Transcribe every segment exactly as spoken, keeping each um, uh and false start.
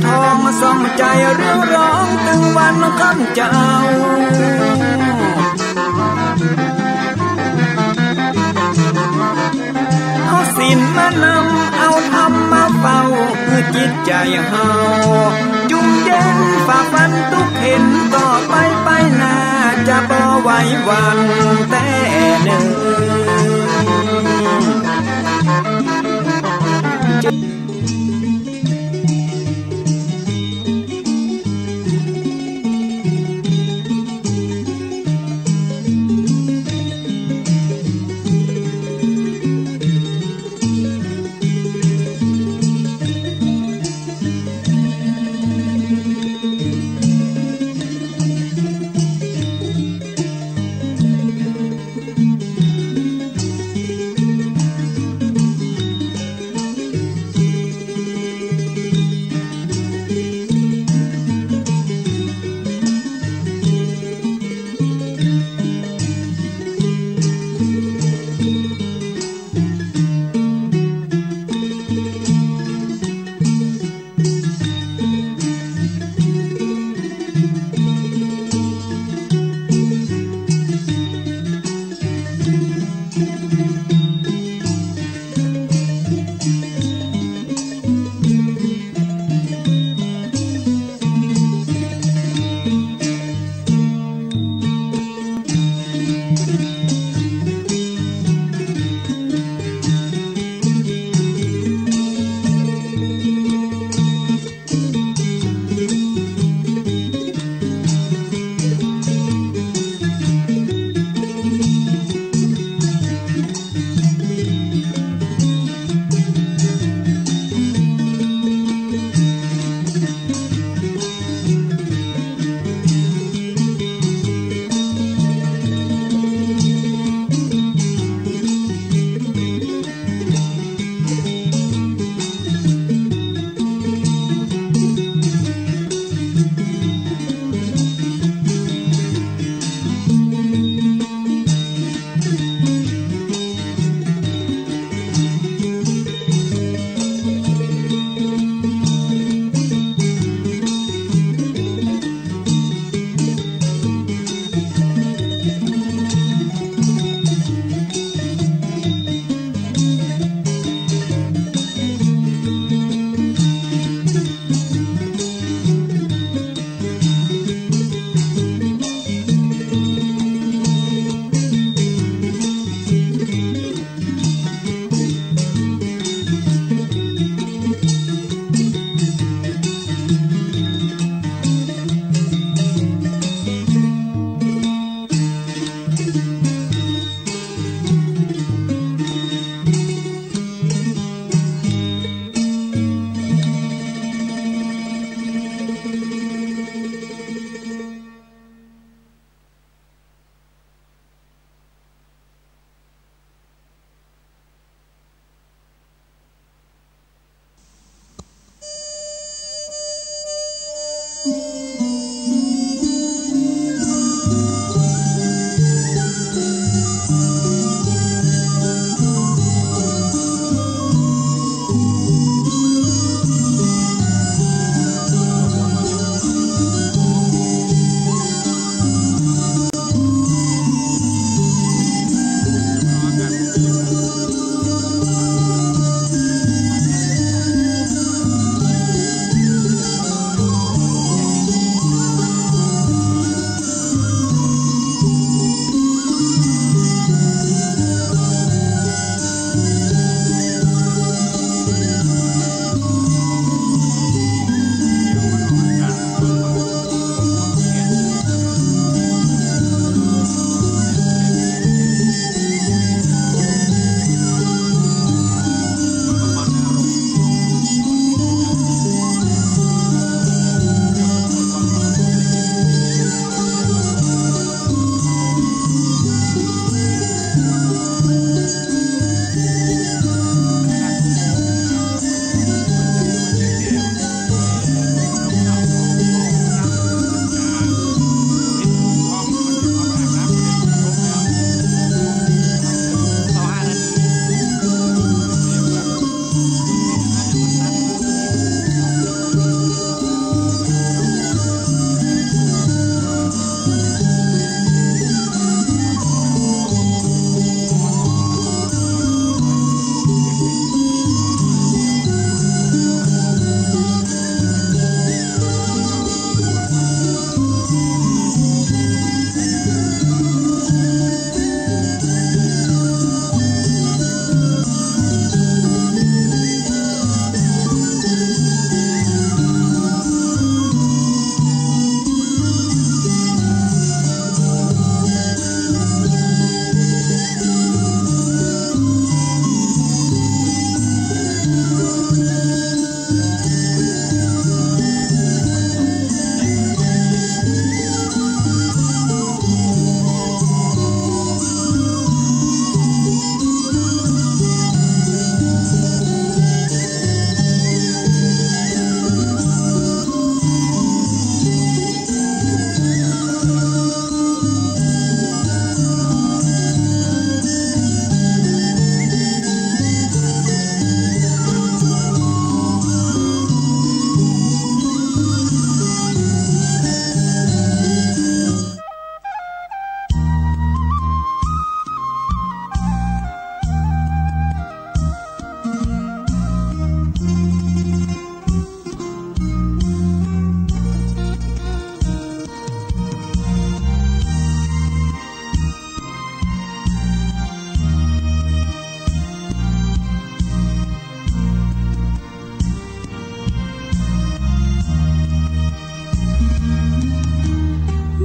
ทองส่องใจ๋เรียวร้องตึงวันค่ำเจ้า เอาศีลมานำ เอาธรรมมาเฝ้า หื้อจิตใจ๋เฮาจุ่มเย็น ฝ่าฟันตุ๊กข์เข็ญ ต่อไปไปหน้า จะบ่ไหวหวั่นแต๊เน่อ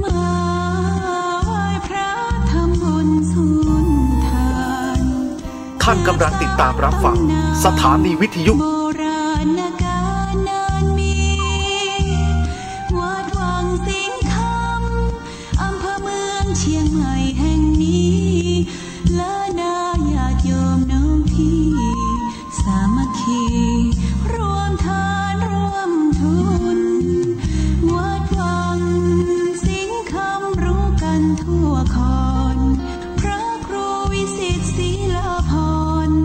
มาไหว้พระทำบุญสุนทาน ท่านกำลังติดตามรับฟังสถานีวิทยุ โบราณกาลนานมี วัดวังสิงห์คำ อำเภอเมืองเชียงใหม่แห่งนี้ และนาญาติโยมน้องพี่ สามัคคี ร่วมทานร่วมทุน วัดวังสิงห์คำรู้กันทั่วคอน พระครูวิสิตศรีลาภรณ์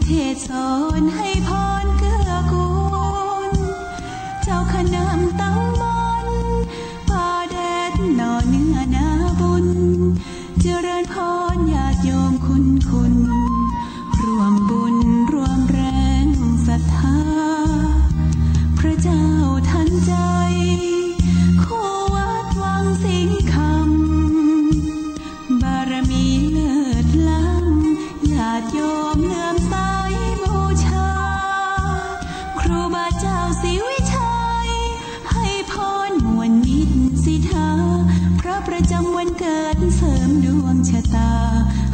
เทศน์สอนให้พรเกื้อกูล เจ้าคณะตำบลป่าแดดหน่อเนื้อนาบุญ เจริญพรญาติโยมคุณคุณ ร่วมบุญร่วมแรงศรัทธา พระเจ้าทันใจ คู่วัดวังสิงห์คำ บารมีเลิศล้ำ ญาติโยมเลื่อมใสบูชา ครูบาเจ้าศรีวิชัย ให้พรม่วนมิตรสิทธา พระประจำวันเกิดเสริมดวงชะตา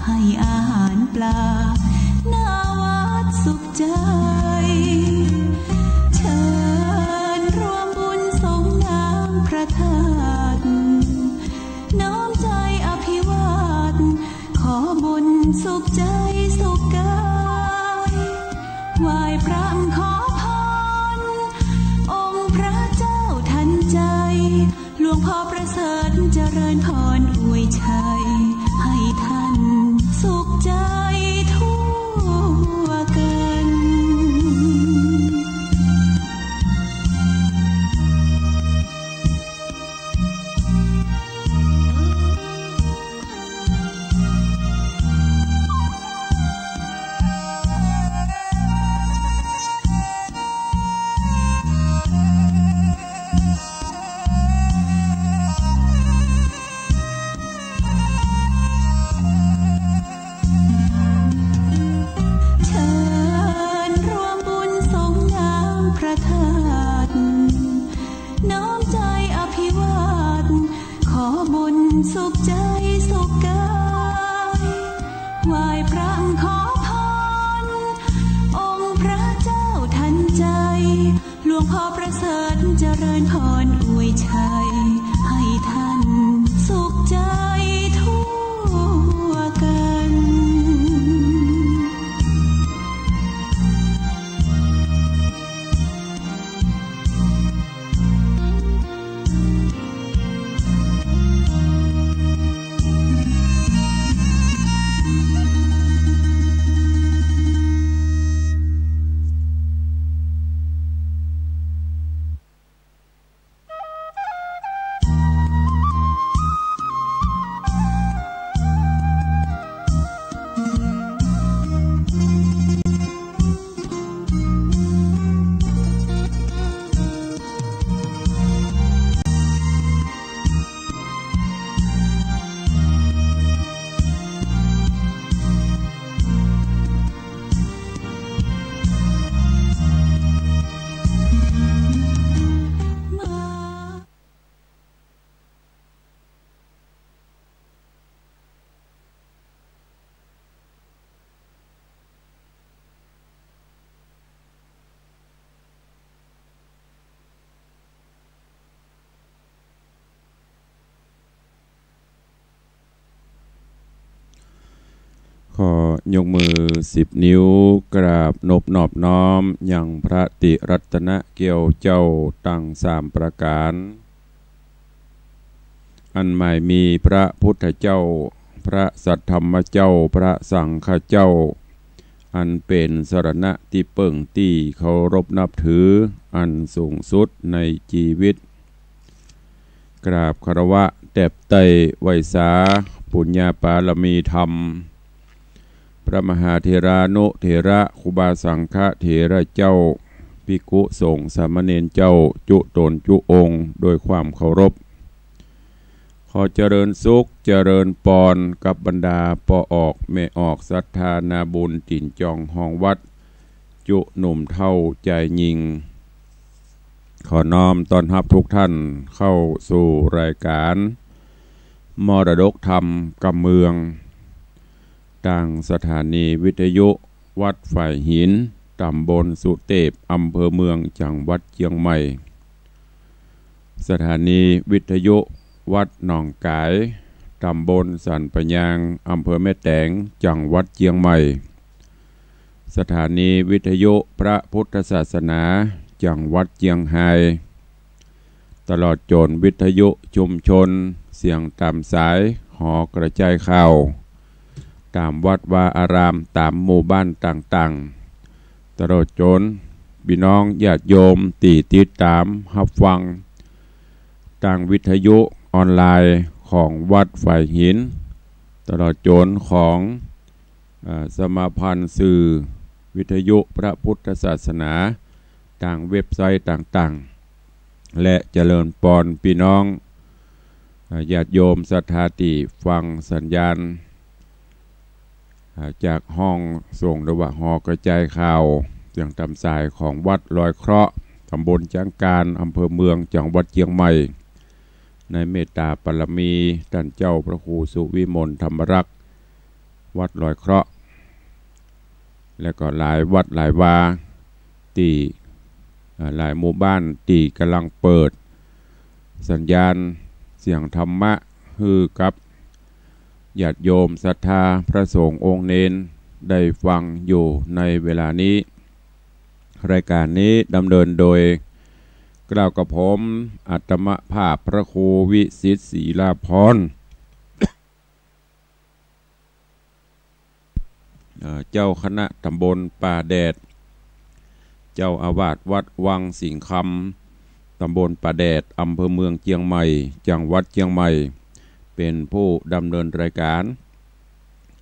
ให้อาหารปลา หน้าวัดสุขใจ เชิญร่วมบุญสรงน้ำพระธาตุ น้อมใจอภิวาท ขอบุญสุขใจสุขกาย ไหว้พระขอพร องค์พระเจ้าทันใจ หลวงพ่อประเสริฐเจริญพรอวยชัย ให้ท่านสุขใจทั่วกันเชิญร่วมบุญสรงน้ำพระธาตุ น้อมใจอภิวาท ขอบุญสุขใจสุขกาย ไหว้พระขอพร องค์พระเจ้าทันใจ หลวงพ่อประเสริฐเจริญพรอวยชัย ให้ท่านสุขใจทั่วกัน ขอยกมือสิบนิ้ว กราบนบนอบน้อมยังพระติรัตนเกี้ยวเจ้าตังสามประก๋าน อันหมายมีพระพุทธเจ้า พระสัทธรรมเจ้า พระสังฆเจ้า อันเป๋นสรณะตี้เปิ้งตี้เคารพนับถืออันสูงสุดในจีวิต กราบคารวะแตบไต้ไหว้สาปุญญาปารมีธรรม พระมหาเถรานุเถระ ครูบาสังฆเถระเจ้า ภิกขุสงฆ์สามเณรเจ้า จุ๊ต๋นจุ๊องค์ โดยความเคารพ ขอเจริญสุขเจริญปอนกับบรรดาป้อออกแม่ออกศรัทธานาบุญตี๋นจองฮองวัด จุ๊หนุ่มเฒ่าจายญิง ขอน้อมต้อนฮับทุกท่านเข้าสู่รายก๋านมรดกธรรมกำเมือง ตางสถานีวิทยุวัดฝายหิน ต๋ำบลสุเตพ อำเภอเมือง จังหวัดเจียงใหม่ สถานีวิทยุวัดหนองก๋าย ต๋ำบลสันป่ายาง อำเภอแม่แตง จังหวัดเจียงใหม่ สถานีวิทยุพระพุทธศาสนา จังหวัดเจียงฮาย ตลอดจ๋นวิทยุชุมชน เสียงต๋ามสาย หอกระจายข่าว ต๋ามวัดวาอาราม ต๋ามหมู่บ้านต่างๆ ตลอดจ๋นปี้น้องญาติโยมตี้ติดต๋ามฮับฟัง ตางวิทยุออนไลน์ของวัดฝายหิน ตลอดจ๋นของ เอ่อ สมาพันธ์สื่อวิทยุพระพุทธศาสนา ตางเว็บไซต์ต่างๆ และเจริญปอนปี้น้อง เอ่อ ญาติโยมศรัทธาตี้ฟังสัญญาณ อ่า จากห้องส่งหรือว่าหอกระจายข่าว เสียงต๋ามสายของวัดลอยเคราะห์ ต๋ำบลจ๊างกาน อำเภอเมือง จังหวัดเจียงใหม่ ในเมตต๋าปารมีต้านเจ้าพระครูสุวิมลธรรมรักษ์ วัดลอยเคราะห์ และก็หลายวัดหลายวาตี้ อ่า หลายหมู่บ้านตี้ก่ำลังเปิดสัญญาณเสียงธรรมะหื้อกับญาติโยมศรัทธาพระสงฆ์องค์เณรได้ฟังอยู่ในเวลานี้ รายก๋านนี้ดำเนินโดยเกล้ากับผม อัตมภาพพระครูวิสิทธิ์ ศรีลาภรณ์ เอ่อ เจ้าคณะต๋ำบลป่าแดด เจ้าอาวาสวัดวังสิงห์คำ ต๋ำบลป่าแดด อำเภอเมืองเจียงใหม่ จังหวัดเจียงใหม่ เป๋นผู้ดำเนินรายก๋าน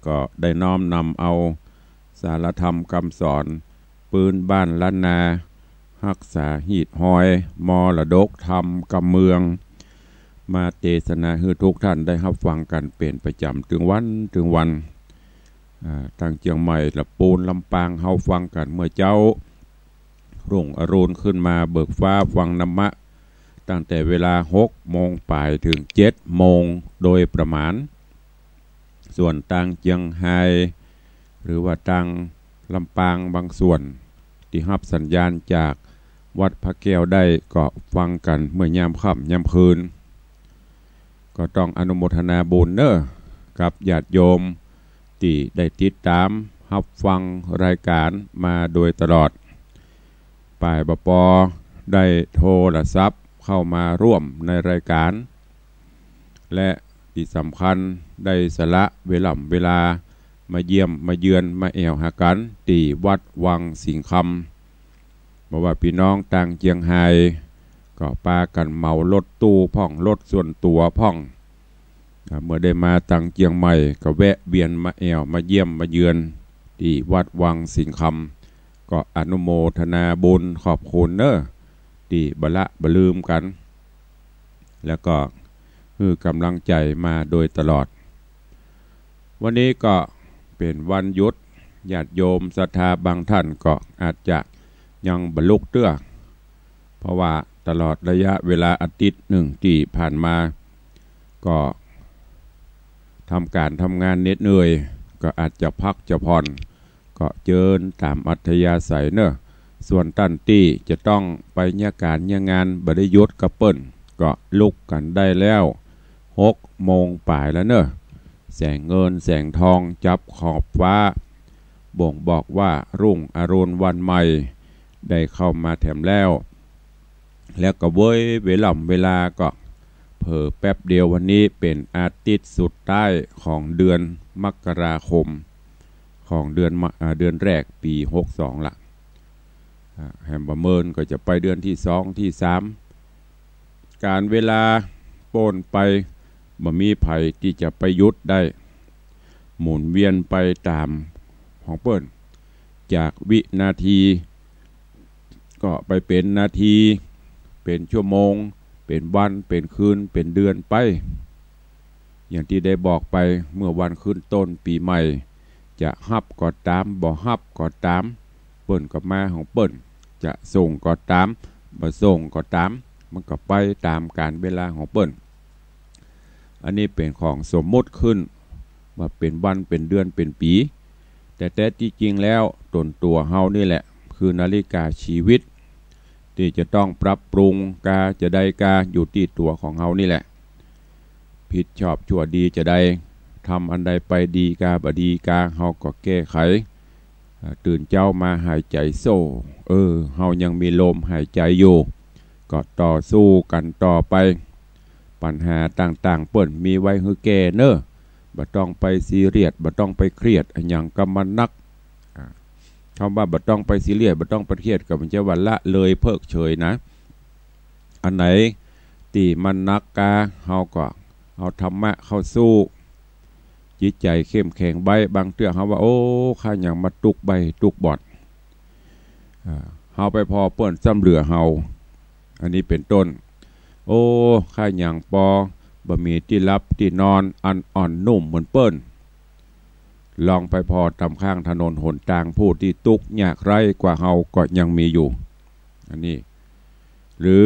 ก็ได้น้อมนำเอาสารธรรมกำสอนปื๊นบ้านล้านนา ฮักษาฮีตฮอยมรดกธรรมกำเมือง มาเตสนาหื้อทุกท่านได้ฮับฟังกั๋นเป๋นประจ๋ำตึงวันตึงวัน อ่า ตางเจียงใหม่ ละปูน ลำปาง เฮาฟังกั๋นเมื่อเจ๊า รุ่งอรุณขึ้นมาเบิกฟ้าฟังธรรมะ ตั้งแต่เวลาหกโมงป๋ายเถิงเจ็ดโมงโดยประมาณ ส่วนตางเจียงฮาย หรือว่าตางลำปางบางส่วน ตี้ฮับสัญญาณจากวัดพระแก้วได้ ก็ฟังกั๋นเมื่อยามค่ำยามคืน ก็ต้องอนุโมทนาบุญเน่อ กับญาติโยมตี้ได้ติดต๋ามฮับฟังรายก๋านมาโดยตลอด ป้ายบ่ปอได้โทรศัพท์เข้ามาร่วมในรายก๋าน และตี้สำคัญได้สละเวล่ำเวลามาเยี่ยมมาเยือนมาแอ่วหากั๋นตี้วัดวังสิงห์คำ บ่ว่าปี้น้องตางเจียงฮาย ก็ปากั๋นเหมารถตู้พ่อง รถส่วนตั๋วพ่อง อ่า เมื่อได้มาตางเจียงใหม่ ก็แวะเวียนมาแอ่วมาเยี่ยมมาเยือนตี้วัดวังสิงห์คำ ก็อนุโมทนาบุญขอบคุณเน่อ ตี้บ่ละบ่ลืมกั๋น แล้วก็หื้อก๋ำลังใจ๋มาโดยตลอด วันนี้ก็เป๋นวันหยุด ญาติโยมศรัทธาบางท่านก็อาจจะยังบ่ลุกเตื้อ เพราะว่าตลอดระยะเวลาอาทิตย์นึ่งตี้ผ่านมา ก็ทำก๋านทำงานเหน็ดเหนื่อย ก็อาจจะพักจะผ่อน ก็เจิญต๋ามอัธยาศัยเน่อ ส่วนต้านตี้จะต้องไปเยียะก๋านเยียะงานบ่ได้หยุดกับเปิ้น ก็ลุกกั๋นได้แล้ว หกโมงป๋ายแล้วเน่อ แสงเงินแสงทองจับขอบฟ้า บ่งบอกว่ารุ่งอรุณวันใหม่ได้เข้ามาแถมแล้ว แล้วก็เว้ย เวล่ำเวลาก็เผลอแป๊บเดียว วันนี้เป๋นอาทิตย์สุดท้ายของเดือนมกราคม ของเดือนมะ อ่า เดือนแรกปี๋หกสองละ อ่า แหมบ่าเมินก็จะไปเดือนตี้สองตี้สาม ก๋าลเวลาป๊นไป บ่มีใผตี้จะไปหยุดได้ หมุนเวียนไปต๋ามของเปิ้น จากวินาทีก็ไปเป๋นนาที เป๋นชั่วโมง เป๋นวัน เป๋นคืน เป๋นเดือนไป อย่างตี้ได้บอกไปเมื่อวันขึ้นต้นปี๋ใหม่ จะฮับก็ต๋าม บ่ฮับก็ต๋าม เปิ้นก็มาของเปิ้น จะส่งก็ต๋าม บ่ส่งก็ต๋าม มันก็ไปต๋ามก๋าลเวลาของเปิ้น อันนี้เป๋นของสมมุติขึ้น ว่าเป๋นวัน เป๋นเดือน เป๋นปี๋ แต่แต๊ตี้จริงแล้ว ต๋นตั๋วเฮานี่แหละ คือนาฬิกาชีวิต ตี้จะต้องปรับปรุงกาจะใดกา อยู่ตี้ตั๋วของเฮานี่แหละ ผิดชอบชั่วดีจะใด ทำอันใดไปดีกาบ่ดีกา เฮาก็แก้ไข อ่า ตื่นเจ๊ามาหายใจ๋โซ่ เออ เฮายังมีลมหายใจ๋อยู่ ก็ต่อสู้กั๋นต่อไป ปัญหาต่างๆ เปิ้นมีไว้หื้อแก้เน่อ บ่ต้องไปซีเรียส บ่ต้องไปเครียดอะหยังกับมันนัก อ่า กำว่าบ่ต้องไปซีเรียส บ่ต้องไปเครียด ก็บ่ใจ้ว่าละเลยเพิกเฉยนะ อันไหนตี้มันนักกา เฮาก็เอาธรรมะเข้าสู้ จิตใจ๋เข้มแข็งไว้ บางเตื้อเฮาว่า โอ้ ข้าหยังมาตุ๊กใบ้ตุ๊กบ่อน อ่า เฮาไปผ่อเปิ้นซ้ำเหลือเฮา อันนี้เป๋นต้น โอ้ ข้าหยังปอบ่มีตี้หลับตี้นอนอันอ่อนนุ่มเหมือนเปิ้น ลองไปผ่อต๋ามข้างถนนหนตาง ผู้ตี้ตุ๊กยากไร้กว่าเฮาก็ยังมีอยู่ อันนี้ หรือ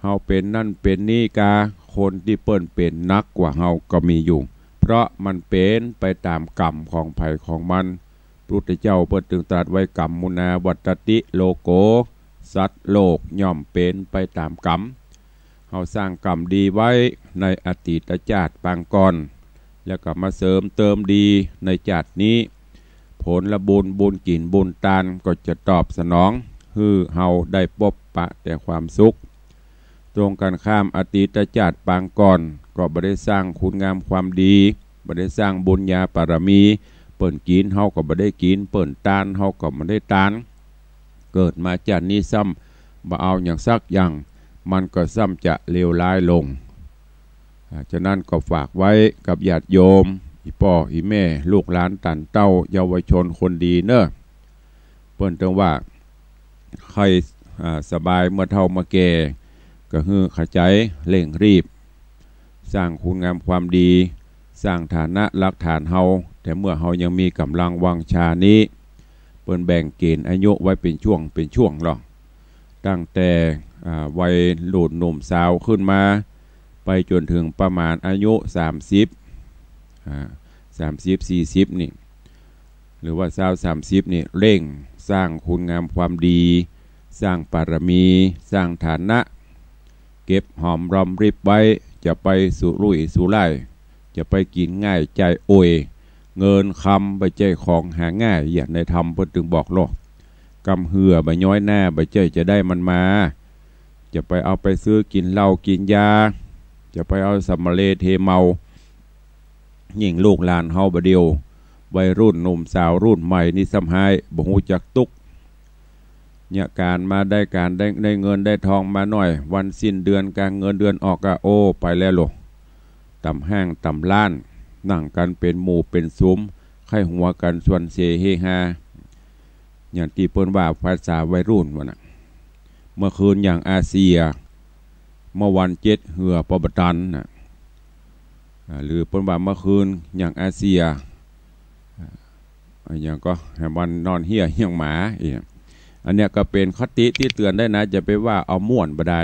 เฮาเป๋นนั่นเป๋นนี่กา คนตี้เปิ้นเป๋นนักกว่าเฮาก็มีอยู่ เพราะมันเป๋นไปต๋ามกรรมของใผของมัน พระพุทธเจ้าเปิ้นตึงตรัสไว้ กัมมุนาวัตตติโลโก สัตว์โลกย่อมเป๋นไปต๋ามกรรม เฮาสร้างกรรมดีไว้ในอดีตจาติปางก่อน แล้วก็มาเสริมเติมดีในจาตินี้ ผลบุญ บุญกิ๋นบุญตานก็จะตอบสนอง หื้อเฮาได้ปบปะแต่ความสุข ตรงกันข้าม อดีตจาติปางก่อนก็บ่ได้สร้างคุณงามความดี บ่ได้สร้างบุญญาบารมี เปิ้นกิ๋นเฮาก็บ่ได้กิ๋น เปิ้นตานเฮาก็บ่ได้ตาน เกิดมาจาตินี้ซ้ำบ่เอาหยังสักอย่าง มันก็ซ้ำจะเลวร้ายลง อ่า ฉะนั้นก็ฝากไว้กับญาติโยม อี่ป้ออี่แม่ ลูกหลานต้านเต้า เยาวชนคนดีเน่อ เปิ้นตึงว่า ใค่ อ่า สบายเมื่อเฒ่าเมื่อแก่ ก็หื้อขะใจ๋เร่งรีบ สร้างคุณงามความดี สร้างฐานะหลักฐานเฮา แต่เมื่อเฮายังมีก๋ำลังวังชานี้ เปิ้นแบ่งเกณฑ์อายุไว้เป๋นช่วงเป๋นช่วงลอ ตั้งแต่ อ่า วัยรุ่นหนุ่มสาวขึ้นมา ไปจ๋นเถิงประมาณอายุสามสิบ อ่า สามสิบ สี่สิบนี่ หรือว่าซาว สามสิบนี่ เร่งสร้างคุณงามความดี สร้างบารมี สร้างฐานะ เก็บหอมรอมริบไว้ จะไปสุรุ่ยสุร่าย จะไปกิ๋นง่ายจ่ายโอย เงินคำบ่ใจ้ของหาง่าย อย่างในธรรมเปิ้นตึงบอกลอ กำเหื้อบ่ย้อยหน้า บ่ใจ้จะได้มันมา จะไปเอาไปซื้อกิ๋นเหล้ากิ๋นยา จะไปเอาสำเรเทเมา ยิ่งลูกหลานเฮาบ่าเดี่ยว วัยรุ่นหนุ่มสาวรุ่นใหม่นี่ซ้ำฮ้าย บ่ฮู้จักตุ๊ก เนี่ยก๋านมาได้ก๋านได้ ได้เงินได้ทองมาหน้อย วันสิ้นเดือนกลางเงินเดือนออกก็ โอ้ ไปแล้วโล ต๋ามห้างต๋ามร้าน นั่งกั๋นเป๋นหมู่เป๋นสุม ใค่หัวกั๋นชวนเสเฮฮา อย่างตี้เปิ้นว่าภาษาวัยรุ่นว่าน่ะ เมื่อคืนหยั่งอาเซีย เมื่อวันเจ็ดเหือปอบ่ตันน่ะ อ่า หรือเปิ้นว่าเมื่อคืนหยั่งอาเซีย อ่า อะหยังก็ แหมวันนอนเฮี้ยหยั่งหมา อีก อันเนี้ยก็เป๋นคติตี้เตื๋อนได้นะ จะไปว่าเอาม่วนบ่ได้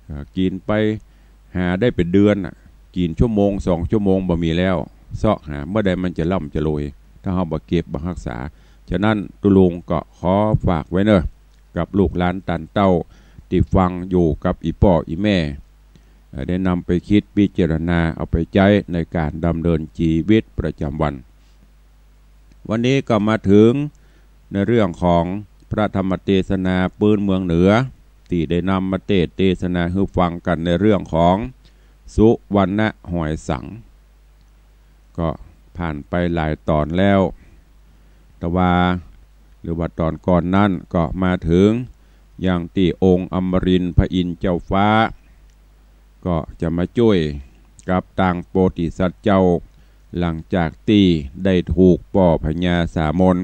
อ่า กิ๋นไปหาได้เป๋นเดือนน่ะ กิ๋นชั่วโมงสองชั่วโมงบ่มีแล้ว เซาะหาเมื่อใดมันจะร่ำจะรวย ถ้าเฮาบ่เก็บบ่ฮักษา ฉะนั้นตุ๊ลุงก็ขอฝากไว้เน่อ กับลูกหลานต้านเต้าตี้ฟังอยู่กับอี่ป้ออี่แม่ ได้นำไปคิดพิจารณาเอาไปใจ๊ในก๋านดำเนินจีวิตประจ๋ำวัน วันนี้ก็มาเถิงในเรื่องของพระธรรมเตสนาปื๊นเมืองเหนือ ตี้ได้นำมาเตสน์เตสนาหื้อฟังกั๋นในเรื่องของสุวรรณหอยสัง ก็ผ่านไปหลายต๋อนแล้ว แต่ว่า หรือว่าต๋อนก่อนนั้นก็มาเถิง อย่างตี้องค์อมรินทร์พระอินทร์เจ้าฟ้า ก็จะมาจ้วยกับตางโปธิสัตว์เจ้า หลังจากตี้ได้ถูกป้อพญาสามน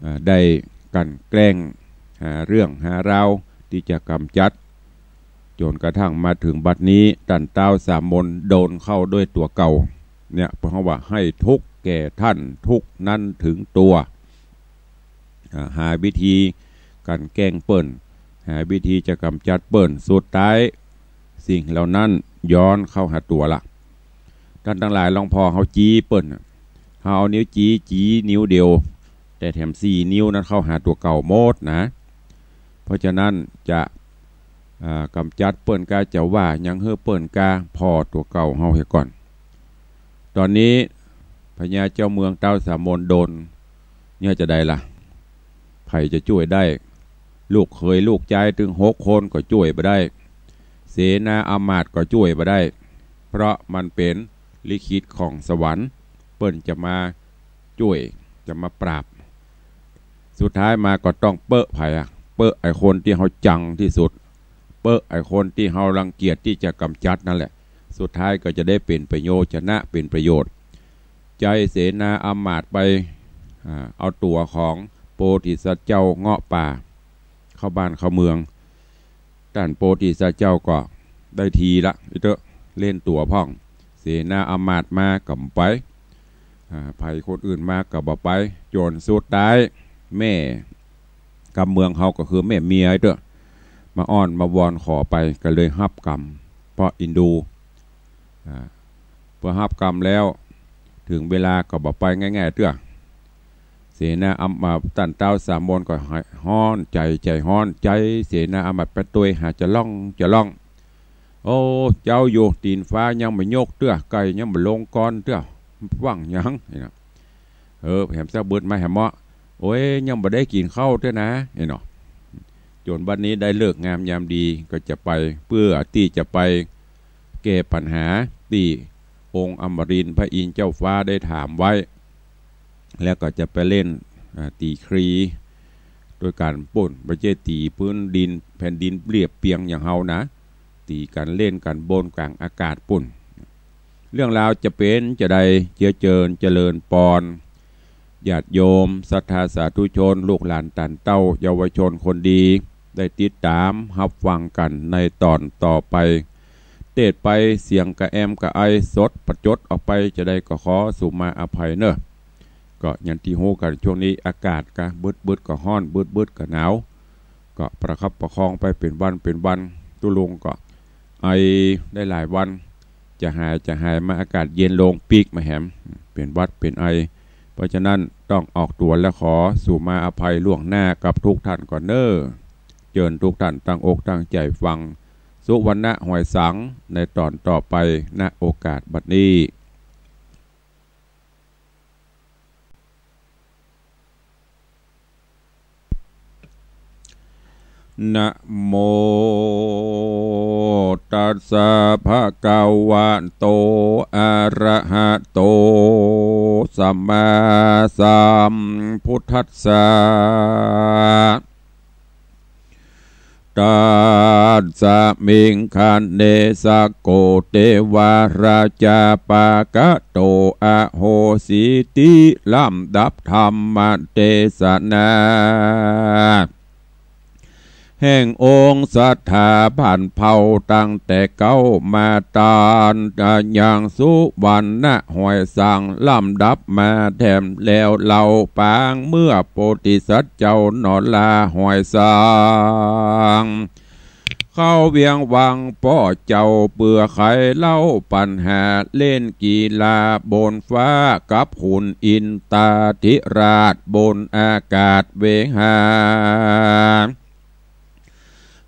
เอ่อ ได้กลั่นแกล้งหาเรื่องหาราวตี้จะก๋ำจัด จ๋นกระทั่งมาเถิงบัดนี้ ต้านต๊าวสามนโดนเข้าด้วยตั๋วเก่า เนี่ย เพราะว่าให้ทุกข์แก่ต้าน ทุกข์นั้นถึงตั๋ว อ่า หาวิธีกลั่นแกล้งเปิ้น หาวิธีจะก๋ำจัดเปิ้น สุดต๊ายสิ่งเหล่านั้นย้อนเข้าหาตั๋วละ ต้านตังหลายลองผ่อเฮาจี๊เปิ้นน่ะ เฮาเอานิ้วจี๊ จี๊นิ้วเดียว แต่แถมสี่นิ้วนั้นเข้าหาตั๋วเก่าหมดนะ เพราะฉะนั้นจะ อ่า ก๋ำจัดเปิ้นกา จะว่าหยังหื้อเปิ้นกา ผ่อตั๋วเก่าเฮาเหียก่อน ต๋อนนี้พญาเจ้าเมืองต๊าวสามนโดน เนี่ยจะใดล่ะ ใผจะจ้วยได้ ลูกเขยลูกจายตึงหกคนก็จ้วยบ่ได้ เสนาอามาตย์ก็จ้วยบ่ได้ เพราะมันเป๋นลิขิตของสวรรค์ เปิ้นจะมาจ้วย จะมาปราบ สุดท้ายมาก็ต้องเป๊ะใผอะ เป๊ะไอ้คนตี้เฮาจังตี้สุด เป๊ะไอ้คนตี้เฮารังเกียจตี้จะก๋ำจัดนั่นแหละ สุดท้ายก็จะได้เป๋นประโยชน์ ชนะเป๋นประโยชน์ ใจ๊เสนาอามาตย์ไป อ่า เอาตั๋วของโปธิสัตว์เจ้าเงาะป่า เข้าบ้านเข้าเมือง ต้านโปธิสัตว์เจ้าก็ได้ทีละ อิเต๊อะ เล่นตั๋วพ่อง เสนาอามาตย์มาก็บ่ไป อ่า ใผคนอื่นมาก็บ่ไป จ๋นสุดต๊าย แม่กำเมืองเฮาก็คือแม่เมีย อิเต๊อะ มาอ้อนมาวอนขอไป ก็เลยฮับกำ เพราะเอ็นดู อ่า เมื่อฮับกำแล้ว เถิงเวลาก็บ่ไปง่ายๆ เตื้อ เสนาอามาตย์ ต้านต๊าวสามนก็ฮ้อนใจ๋ ใจ๋ฮ้อนใจ๋ เสนาอามาตย์ไปตวยหาจะล่อง จะล่อง โอ้ เจ๊าอยู่ ตี๋นฟ้ายังบ่ยกเตื้อ ไก่ยังบ่ลงก๊อนเตื้อ หวั่งหยัง นี่นะ เออ แหมสักบึดมาแหมเมาะ โอ้ย ยังบ่ได้กิ๋นข้าวเตื้อนะ นี่เนาะ จ๋นบัดนี้ได้ฤกษ์งามยามดี ก็จะไป เปื้อตี้จะไปแก้ปัญหาตี้องค์อมรินทร์พระอินทร์เจ้าฟ้าได้ถามไว้ แล้วก็จะไปเล่น อ่า ตี๋ครี โดยก๋านปู๊น บ่ใจ้ตี๋ปื๊นดิน แผ่นดินเรียบเปียงอย่างเฮานะ ตี๋กั๋นเล่นกั๋นบนก๋างอากาศปู๊น เรื่องราวจะเป๋นจะใด เจื้อเจิญเจริญปอน ญาติโยมศรัทธาสาธุชน ลูกหลานต้านเต้า เยาวชนคนดี ได้ติดต๋ามฮับฟังกั๋นในต๋อนต่อไป เตสน์ไปเสียงกระแอมกระไอสดประจดออกไปจะใดก็ขอสุมาอภัยเน่อ ก็อย่างตี้ฮู้กั๋น ช่วงนี้อากาศก็บึดๆ ก็ฮ้อน บึดๆ ก็หนาว ก็ประคับประคองไปเป๋นวันเป๋นวัน ตุ๊ลุงก็ไอได้หลายวัน จะหาย จะหายมาอากาศเย็นลงปิ๊กมาแหม เป๋นหวัดเป๋นไอ เพราะฉะนั้นต้องออกตั๋วและขอสุมาอภัยล่วงหน้ากับทุกท่านก่อนเน่อ เจิญทุกท่านตั้งอกตั้งใจ๋ฟัง สุวรรณหอยสังในต๋อนต่อไป ณ โอกาสบัดนี้ นะโม ตัสสะ ภะคะวะโต อะระหะโต สัมมาสัมพุทธัสสะ ตัสสะ มิงคะเน สะโก เตวะ ราชา ปะคะโต อะโหสิ ติ ลำดับธรรมเตสนา แห่งองค์ศรัทธาบ้านเผ่าตั้งแต่เก๊ามาตาน ยังสุวรรณหอยสัง ลำดับมาแถมแล้วเล่าปาง เมื่อโพธิสัตว์เจ้าหนอลาหอยสัง เข้าเวียงวังป้อเจ้า เปื้อไขเล่าปัญหา เล่นกีฬาบนฟ้ากับขุนอินทราธิราช บนอากาศเวหา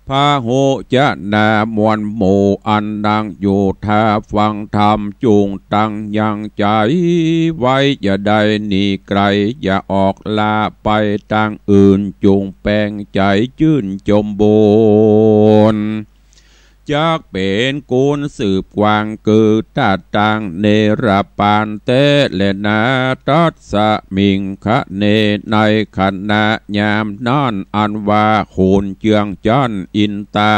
พหุจนามวลหมู่อันนั่งอยู่ท่าฟังธรรม จุ่งตั้งยังใจ๋ไว้ อย่าได้หนีไก๋ อย่าออกลาไปตางอื่น จุ่งแป๋งใจ๋จื้นจมบุญ จักเป๋นกุณสืบกว้าง คือตาตางเนรปานแต๊แลนา ตัสมิงคะเน ในขณะยามนั้น อันว่าขุนเจื้องจั๊นอินตา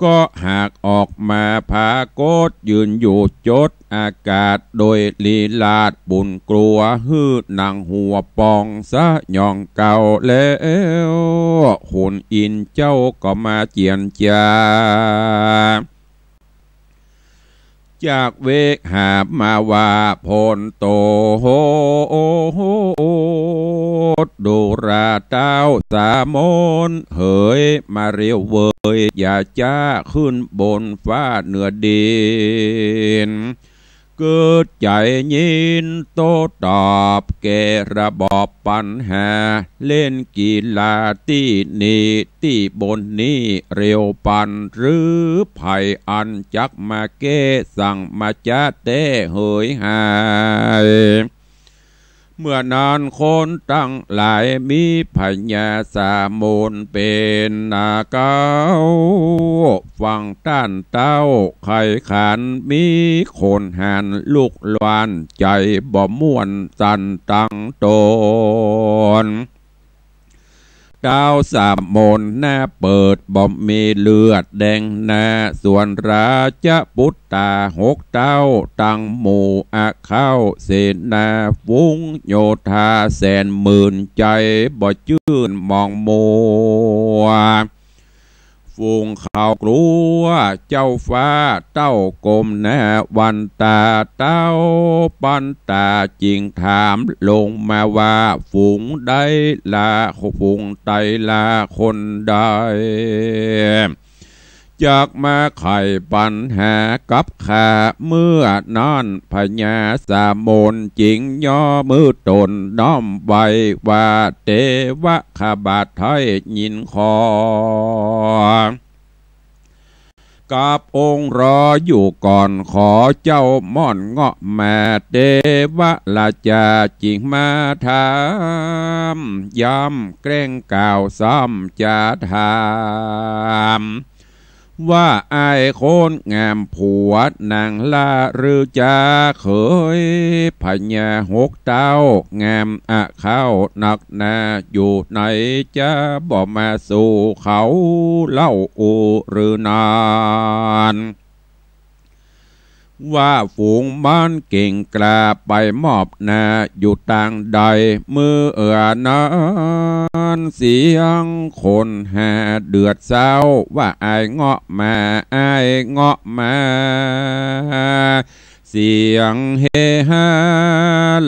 ก็หากออกมาผากฏยืนอยู่จดอากาศ โดยลีลาดบุญกลัวหื้อหนังหัวป่องสยองเก่าแล้ว ขุนอินทร์เจ้าก็มาเจียรจา จากเวหามาว่า โพนโต โห ดูราต้าวสามน เหยมาเร็วเวย อย่าจ๊าขึ้นบนฟ้าเหนือดิน เกิดใจ๋ยินโต้ตอบแก่ระบอบปัญหา เล่นกีฬาตี้นี่ตี้บนนี้เร็วปัน หรือใผอันจักมาแก้สั่งมาจ๊าแต๊เหยหาย เมื่อนั้นคนตังหลายมีพญาสามนเป๋นนาเก๊า ฟังต้านเต้าใค่ขัน มีคนหันลุกลาน ใจ๋บ่ม่วนตันตังต๋น ต้าวสามนหน้าเปิดบ่มีเลือดแดงหน้า ส่วนราชปุตตาหกเต้าตังหมู่อาเข้าเสนา ฝูงโยธาแสนหมื่น ใจ๋บ่จื้นหมองมัว ฝูงเขากลัวเจ้าฟ้า เต้ากรมหน้าวันตา เต้าปันตาจึงถามลงมาว่า ฝูงใดลา ฝูงใดลาคนใด จักมาไขปัญหากับข้า เมื่อนั้นพญาสามนจึงย่อมือต๋นน้อมไหว้ว่า เตวะ ข้าบาทใค่ยินขอ กับองค์รออยู่ก่อน ขอเจ้าม่อนเงาะมา เตวะราชาจึงมาถาม ย้ำแกล้งกล่าวซ้ำจะถาม ว่าอ้ายคนงามผัวนางลาหรือจา เขยพญาหกเต้า งามอะเข้านักหนา อยู่ไหนจะบ่มาสู่เขาเล่าอูหรือนาน ว่าฝูงมันเก่งกล้าไปมอบหน้า อยู่ตางใดเมื่อนั้น เสียงคนหาเดือดเศร้า ว่าอ้ายเงาะมา อ้ายเงาะมา เสียงเฮฮา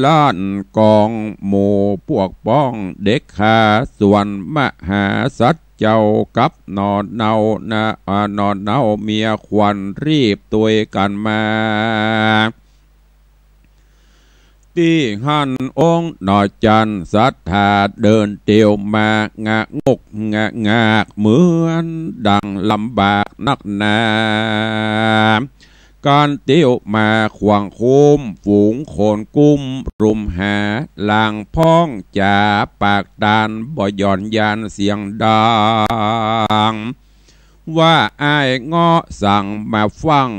ลั่นก้อง หมู่ปวกป้องเด็กข้า ส่วนมหาสัตว์เจ้ากับหน่อเนานา อ่า หน่อเนาเมียขวัญรีบตวยกั๋นมา ตี้หั้นองค์หน่อจันทร์ศรัทธา เดินเตียวมางะงกงะงาก เหมือนดังลำบากนักหนา ก๋านเตียวมาขวางคุ้ม ฝูงคนกุ้มรุมหา ลางพ่องจ๋าปากตาน บ่หย่อนยานเสียงดัง ว่าอ้ายเงาะสั่งมาฟั่ง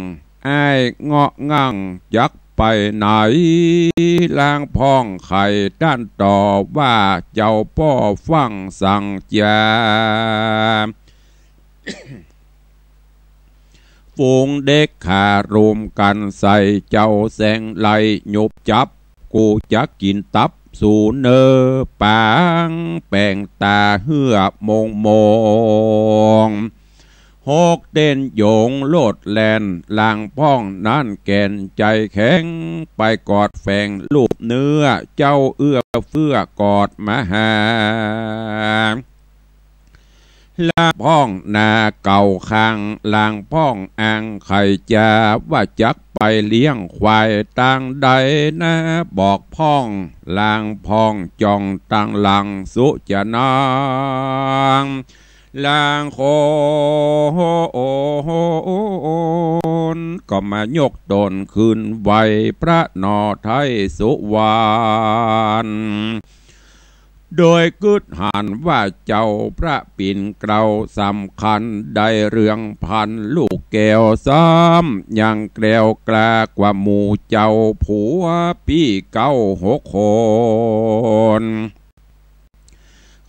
อ้ายเงาะงั่งจักไปไหน ลางพ่องไขต้านต๋อบว่า เจ้าป้อฟั่งสั่งจา ฝูงเด็กข้ารุมกั๋นใส่ เจ้าแสงไลหยุบจับ กูจักกิ๋นตับสูเน่อ ป๋างแป๋งต๋าเหื้อมงมง หกเต้นโยงโลดแล่น ลางพ่องนั้นแก่นใจ๋แข็ง ไปกอดแฝงลูบเนื้อ เจ้าเอื้อเฟื้อกอดมาหา ลางพ่องหน้าเก่าข้าง ลางพ่องอ้างไขจา ว่าจักไปเลี้ยงควายตางใดนา บอกพ่อง ลางพ่องจ้องตางหลังสุจะนาง ลางคนก็มายกตนขึ้นไหว้พระหนอไท้สุวรรณ โดยกึ๊ดหันว่าเจ้าพระปิ่นเกล้าสำคัญได้เรื่องพันลูกแก้ว ซ้ำยังแกล้วกล้ากว่าหมู่เจ้าผัวปี้เก๊าหกคน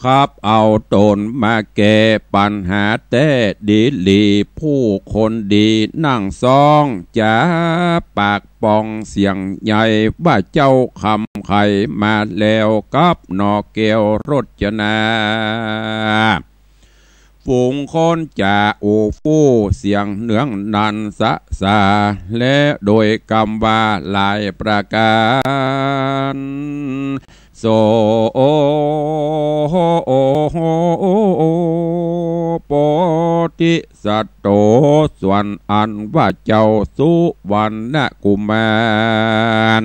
ขับเอาต๋นมาแก้ปัญหาแต๊ดีหลี ผู้คนดีนั่งซ้องจ๋าปากป่องเสียงใหญ่ ว่าเจ้าคำไขมาแล้วกับหนอแก้วรจนา ฝูงคนจ๋าอู้ฟู่เสียงเนืองนันสะสา และโดยกำว่าหลายประก๋าน โสโพธิสัตโต ส่วนอันว่าเจ้าสุวรรณกุมาร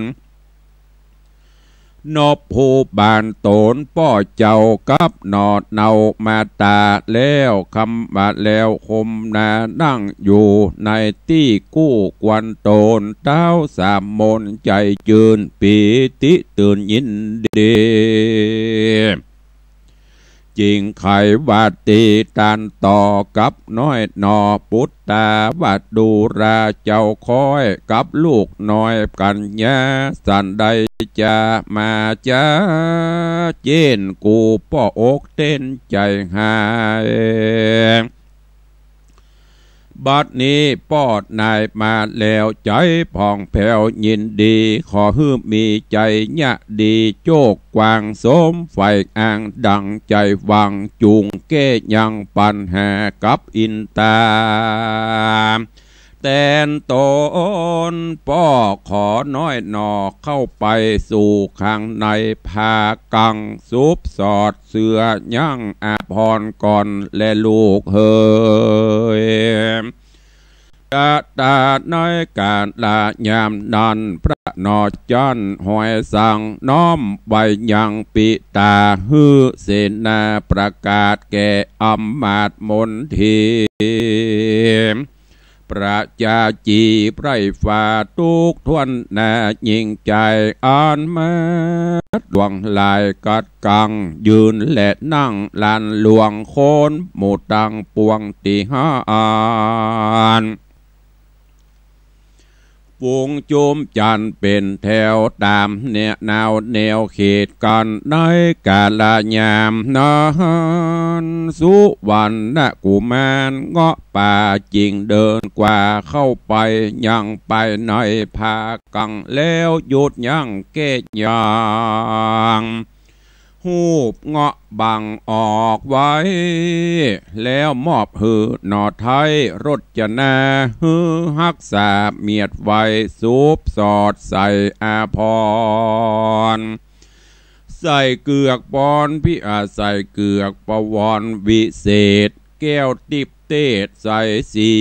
นบฮูบานต๋นป้อเจ้ากับหนอเนามาต๋าแล้ว คำว่าแล้วคมนานั่งอยู่ในตี้กู้ควรต๋น เต๊าสามมนใจ๋จืนปีติตื่นยินดี จิ่งไขว่าตี้ตันต่อกับน้อยหนอปุตตา ว่าดูราเจ้าค้อยกับลูกน้อยกัญญา สันใดจะมาจ๊าเจ๊น กูป้ออกเต้นใจ๋หาย บัดนี้ป้อนายมาแล้วใจ๋ผ่องแผ้วยินดี ขอหื้อมีใจ๋เยียะดีโจ้กว้างสมใฝ่อ้างดังใจ๋หวัง จุ่งแก้ยังปัญหากับอินตา แตนต๋นป้อขอน้อยหนอเข้าไปสู่ข้างในผากัง สุบสอดเสื้อยังอาภรณ์ก่อนแลลูกเหย กะตาในกาลยามนั้น พระหนอจั้นหอยสังน้อมไหว้ยังปิตา หื้อเสนาประกาศแก่อำมาตย์มนตรี ประจาจีไพร่ฟ้าทุกถ้วนหน้า ยิ่งใจ๋อันมาดหลวงหลายกัดกัง ยืนและนั่งลานหลวงคนหมู่ตังปวงตี้หั้น ฝูงจุมจันทร์เป๋นแถวต๋ามแนว แนวเขตกั๋น ในกาลยามนั้น สุวรรณกุมารเงาะป่าจิ่งเดินกว่าเข้าไปยังภายในผากัง แล้วหยุดยั้งแก้ยัง ฮูบเงาะบังออกไว้ แล้วมอบหื้อหนอไท้รจนา หื้อฮักษาเมียดไว้ สุบสอดใส่อาภรณ์ ใส่เกือกปอนพิอา ใส่เกือกปวรรณวิเศษ แก้วทิพย์เตศใสสี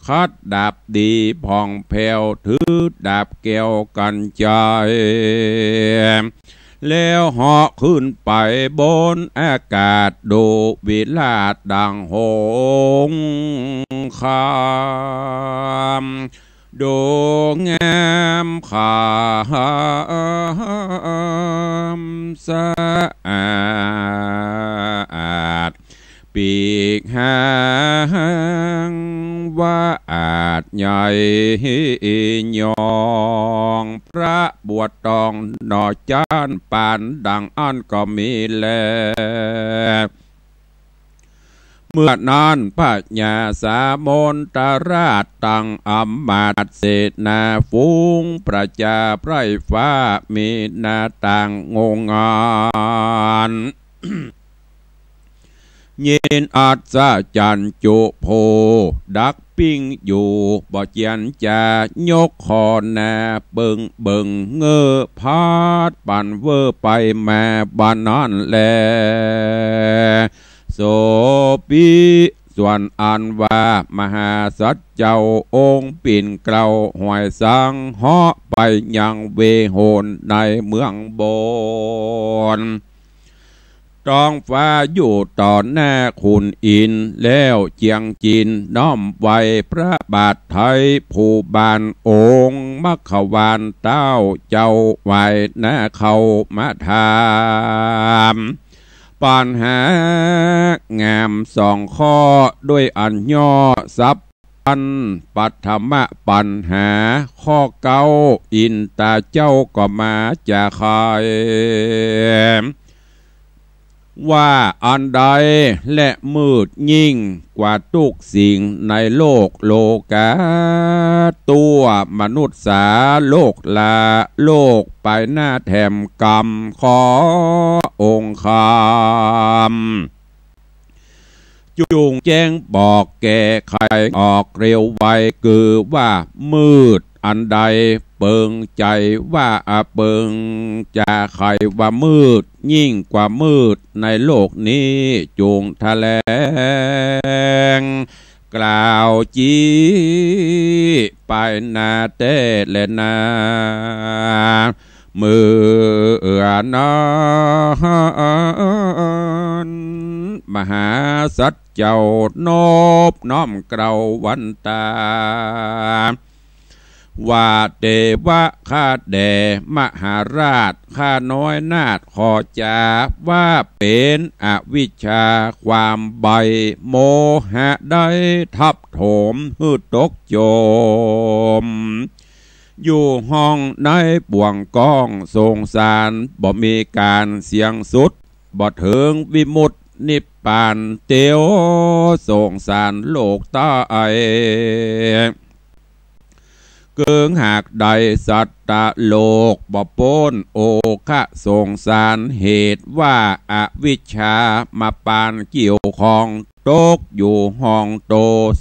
ขัดดาบดีผ่องแผ้ว ถือดาบแก้วกัญชัย แล้วเหาะขึ้นไปบนอากาศ ดูวิราชดังหงส์คาม ดูงามขามสะอาด ปีกหางว่าอาจใหญ่ยอง พระบัวทองหนอจั้นปานดังอั้นก็มีแล เมื่อนั้นพญาสามนตราชตังอำมาตย์เสนาฝูงประจาไพร่ฟ้ามีหน้าต่างงงงัน ยินอัศจรรย์จุโภ ดักปิ้งอยู่บ่เจียนจา ยกคอหน้าเบิ่งเบิ่งเงอพัดปันเว่อไปมาบ่านั้นแล โสปิ ส่วนอันว่ามหาสัตว์เจ้าองค์ปิ่นเกล้าหอยสังเหาะไปยังเวหนในเมืองบน ต๊องฟ้าอยู่ต่อหน้าขุนอินทร์ แล้วเจียงจินน้อมไหว้พระบาทไท้ ผู้บานองค์มัคควานเต้าเจ้า ไหว้หน้าเข้ามาถาม ปัญหางามสองข้อ ด้วยอันย่อสับ ปัน ปัทมปัญหา ข้อเก๊า อินตาเจ้าก็มาจาไข ว่าอันใดแลมืดยิ่งกว่าตุ๊กสิ่งในโลกโลกา ตั๋วมนุษย์สาโลกลา โลกไปหน้าแถมกำ ขอองค์คำ จุ่งแจ้งบอกแก้ไขออกเร็วไว คือว่ามืดอันใด เปิงใจ๋ว่าอะเปิง จาไขว่ามืดยิ่งกว่ามืดในโลกนี้ จุ่งแถลงกล่าวจี๊ไปหน้าแต๊แลนา เมื่อนั้นมหาสัตว์เจ้านบน้อมเกล้าวันตา ว่าเตวะข้าแด่มหาราช ข้าน้อยนาถขอจา ว่าเป๋นอวิชชาความใบ้ โมหะได้ทับถมหื้อตกจม อยู่ห้องในบ่วงก้องสงสาร บ่มีก๋านเสี้ยงสุด บ่เถิงวิมุตตินิพพานเตียว สงสารโลกใต้ เกิงหากได้สัตว์โลกบ่ป๊นโอฆะสงสาร เหตุว่าอวิชชามาปานเกี่ยวข้อง ตกอยู่ห้องโต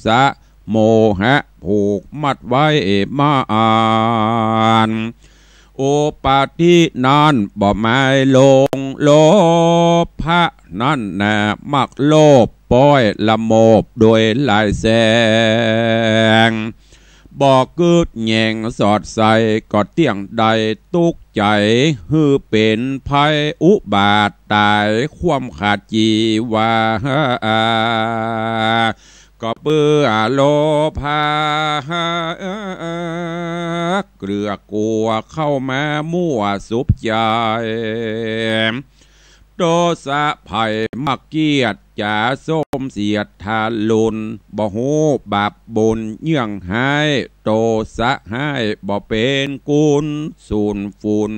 สะโมหะผูกมัดไว้มาน อุปาทินั้นบ่หมายลง โลภะนั้นนามักโลภป้อยละโมบโดยหลายแสง บ่กึ๊ดแยงสอดใส่ก็เตี้ยงได้ตุ๊กใจ๋ หื้อเป๋นภัยอุบาทต๋ายความขาดจีวา ก็เปื้อโลภะเกลือกลัวเข้ามามั่วสุมใจ๋ โตสะภัยมักเกียจจ๋าส้มเสียดทารุณ บ่ฮู้บาปบุญเยื่องฮ้าย โตสะฮ้ายบ่เป๋นกุศล สูญฝุ่น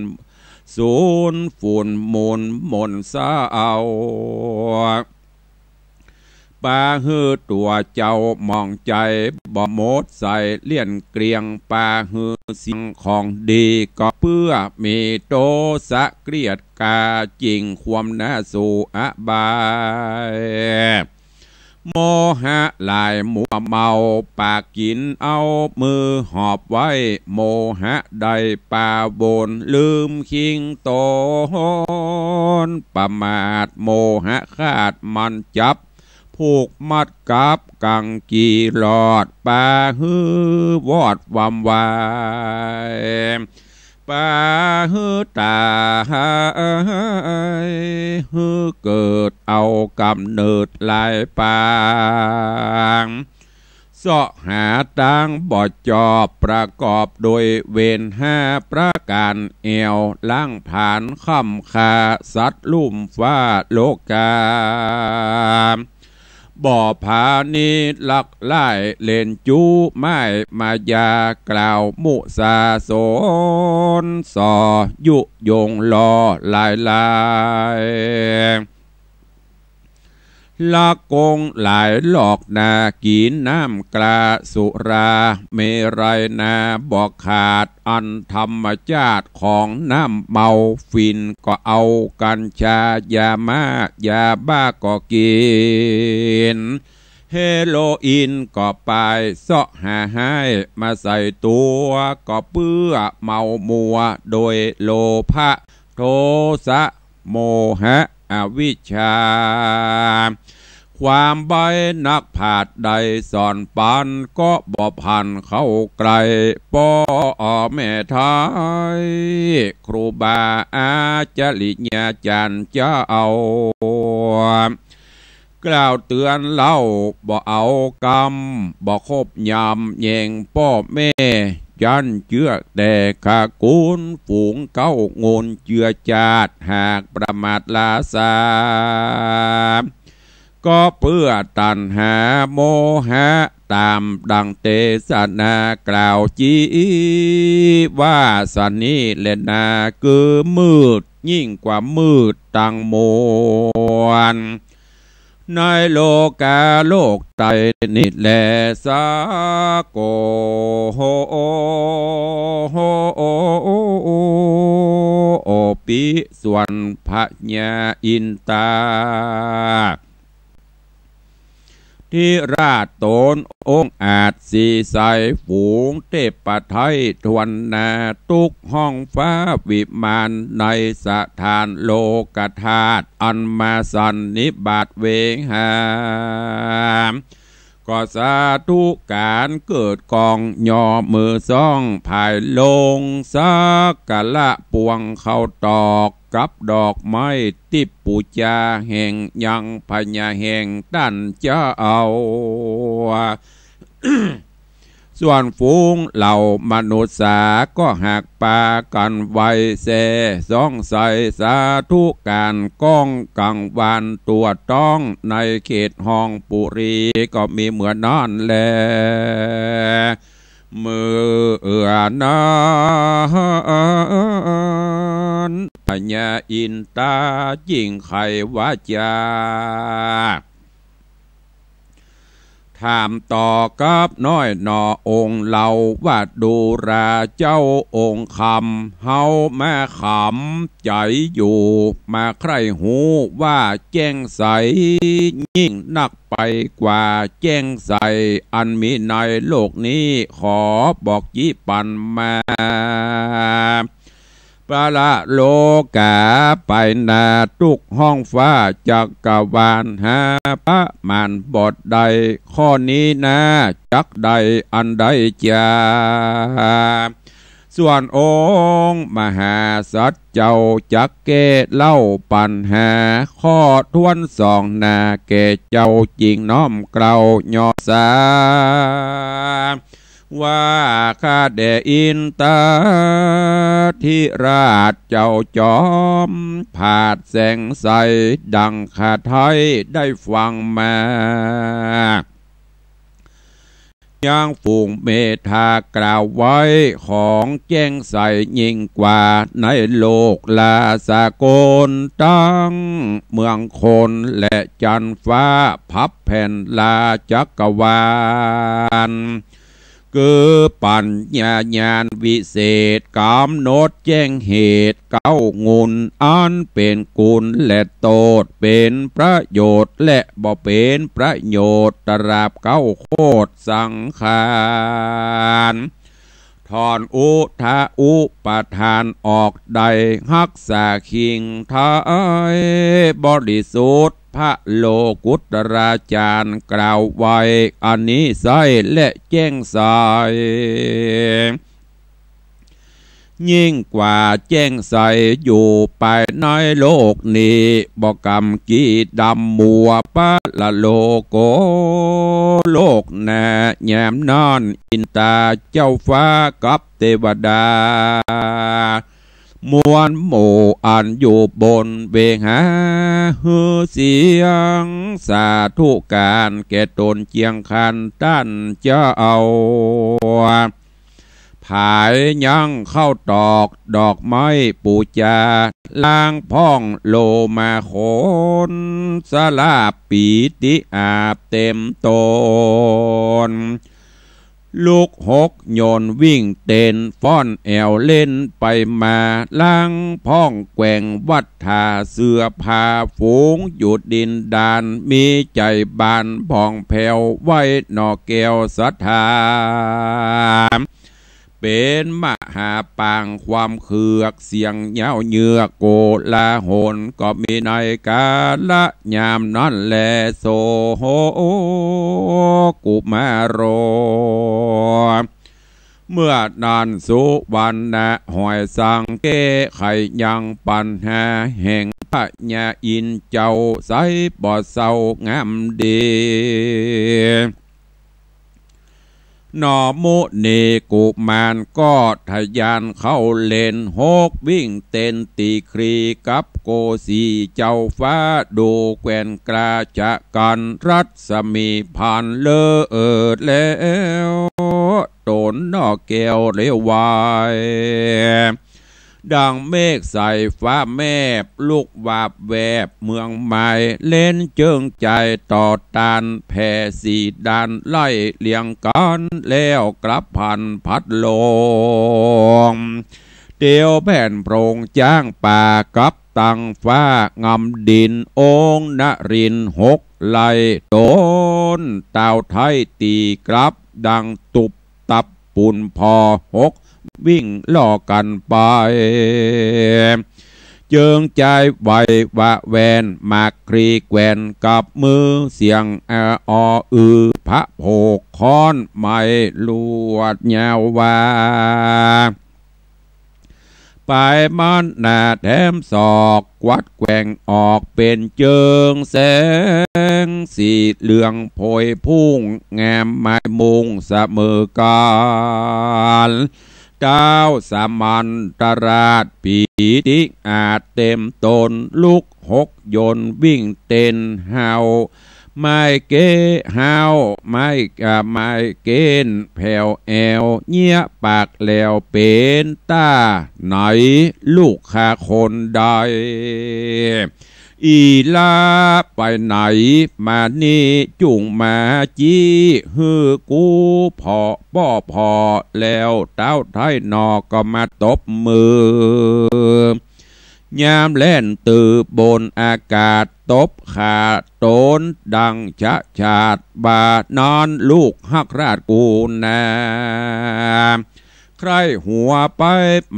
สูญฝุ่นหมุนหม่นเศร้า ปาหื้อตั๋วเจ้าหมองใจ๋บ่หมดใสเลี่ยนเกลี้ยง ปาหื้อสิ่งของดีก็เปื้อมีโตสะเกลียดกา จิ่งความหน้าสู่อบาย โมหะหลายมัวเมา ปากกิ๋นเอามือหอบไว้ โมหะได้ปาบนลืมคิงต๋น ประมาทโมหะคาดมันจับ ผูกมัดกับกังกีลอด ปาหื้อวอดวำวาย ปาหื้อต๋าย หื้อเกิดเอาก๋ำเนิดหลายปาง เซาะหาตางบ่จอบ ประกอบโดยเวรห้าประก๋าน แอ่วล้างผลาญค่ำค่าสัตว์ลุ่มฟ้าโลกา บ่ผานีลักไล่เล่นจู้ไม้มายา กล่าวมุสาสน ส่อยุยงหล่อหลายลาย ละกงหลายหลอกนา กิ๋นน้ำกล้าสุราเมรัยนา บ่ขาดอันธรรมชาติของน้ำเมา ฝิ่นก็เอากัญชายาม้า ยาบ้าก็กิ๋น เฮโรอีนก็ไปเซาะหาฮ้ายมาใส่ตั๋ว ก็เปื้อเมามัวโดยโลภะ โทสะ โมหะ อวิชชา ความใบ้นักผาดใดสอนปัน ก็บ่ผ่านเข้าใกล้ ป้อแม่ไทย ครูบาอาจริยาจารย์เจ้า กล่าวเตือนเล่าบ่เอากำ บ่คบยำแย่งป้อแม่ จั้นเจื้อแต่ขะกู๋น ฝูงเก๊างูลเจือจาด หากประมาทลาสา ก็เปื้อตัณหาโมหะ ต๋ามดังเตสนากล่าวจี ว่าสะนี้แลนา คือมืดยิ่งกว่ามืดตังมวล ในโลกาโลกใต้นี้แล สาโก โอปิ ส่วนพญาอินตา ธิราชต๋นองอาจสีใส ฝูงเตพไทยถ้วนหน้า ตุ๊กห้องฟ้าวิมาน ในสถานโลกธาตุ อันมาสันนิบาตเวหา ก็สาธุก๋านเกิดกอง ย่อมือสองผายลง สักการะปวงข้าวตอก กับดอกไม้ทิพย์ปู๋จา แห่งยังพญาแห่งต้านเจ้า ส่วนฝูงเหล่ามนุษย์สา ก็หากปากั๋นไหว้แซ่ สองใสสาธุก๋าน ก้องกังวานตั๋วต้อง ในเขตห้องปุรี ก็มีเหมือนนั้นแล เมื่อนั้นพญาอินตาจึ่งไขวาจา ถามต่อกับน้อยหน่อองค์เฮาว่า ดูราเจ้าองค์คำ เฮามาขำใจ๋อยู่ มาใคร่ฮู้ว่าแจ้งใสยิ่งนักไปกว่าแจ้งใสอันมีในโลกนี้ ขอบอกจี้ปันมา ปะละโลก๋าไปหน้าตุ๊กห้องฟ้าจักรวาล หาประมาณบ่ได้ ข้อนี้นาจักได้อันใดจา ส่วนองค์มหาสัตว์เจ้าจักแก้เล่าปัญหา ข้อถ้วนสองนาแก่เจ้า จึ่งน้อมเกล้าย่อสา ว่าข้าแด่อินตาธิราชเจ้าจอม ผาดแสงใสดังข้าไท้ได้ฟังมา ยังฝูงเมธากล่าวไว้ ของแจ้งใสยิ่งกว่าในโลกลาสากล ตังเมืองคนและจันฟ้า พับแผ่นลาจักรวาล คือปัญญาญาณวิเศษ ก๋ำหนดแจ้งเหตุเก๊างูล อันเป๋นกุณและโต้ษ เป๋นประโยชน์และบ่เป๋นประโยชน์ ตราบเก๊าโคตรสังขาร ถอนอุทะอุปาทานออกได้ ฮักษาคิงไท้บริสุทธิ์ พระโลกุตราจารย์กล่าวไว้ อันนี้ใส้และแจ้งใส ยิ่งกว่าแจ้งใสอยู่ไปในโลกนี้ บ่กำกี้ดำมัว ปะละโลโก โลกหน้ายามนั้น อินตาเจ้าฟ้ากับเตวดา มวลหมู่อันอยู่บนเวหา หือเสียงสาธุก๋านแก่ต๋นเจียงคันต้านเจ้า ผายยังข้าวตอกดอกไม้ปู๋จา ล้างพ่องโลมาขน สลาปีติอาบเต็มต๋น ลุกฮกโยนวิ่งเต้น ฟ้อนแอ่วเล่นไปมา ล้างพ่องแกว่งวัฏฐาเสื้อผ้า ฝูงอยู่ดินดาน มีใจ๋บานผ่องแผ้ว ไหว้หน่อแก้วศรัทธา เป๋นมหาปางความเขือก เสียงเย้าเยือกโกลาหล ก็มีในกาละยามนั้นแล โสกุมาร เมื่อนั้นสุวรรณหอยสังแก้ไขยังปัญหาแห่งพญาอินทร์เจ้าใสบ่เศร้างามดี หนอมุนีกุมารก็ทะยานเข้าเล่น หกวิ่งเต้นตีครีกับโกสีเจ้าฟ้า ดูแคว่นกราจะกันรัศมีพันเลิศแล้ว ตนนอกแก้วเรไว ดังเมฆใสฟ้าแมบ ลุกวาบแวบเมืองไม้ เล่นเจิงใจ๋ต่อต้านแผ่สี่ด้าน ไล่เรียงกั๋นแล้วกลับพลันพัดลง เตียวแผ่นโพรงจ๊างป่ากับตังฟ้างำดิน องค์นรินทร์หกไล่ ตนต้าวไท้ตีกลับดังตุบ ตับปูนผ่อ หกวิ่งล่อกั๋นไป เจิงใจ๋ไหววาแวน หมากครีแคว่นกับมือ เสียงอออือพระโผก ค้อนไม้ลวดยาวว่า ปลายมันหน้าแถมศอก กวัดแกว่งออกเป๋นเจิง แสงสีเหลืองโผยพุ่ง งามหมายมุ่งเสมอกั๋น ท้าวสมันตราชปีติอาจเต็มตน ลุกหกยนต์วิ่งเต้นห้าว ไม้เก้ห้าว ไม้ อ่า ไม้เก้นแผ่วแอว เยียะปากแหลวเป๋นต้า ไหนลูกข้าคนใด อี่หล้าไปไหนมานี่ จุ่งมาจี้หื้อกูผ่อ ป้อผ่อ แล้วต้าวไท้นอกก็มาตบมือ ยามแล่นตื่นบนอากาศ ตบขาตนดังชะฉาด บ่านอนลูกฮักราชกูนา ใคร่หัวไป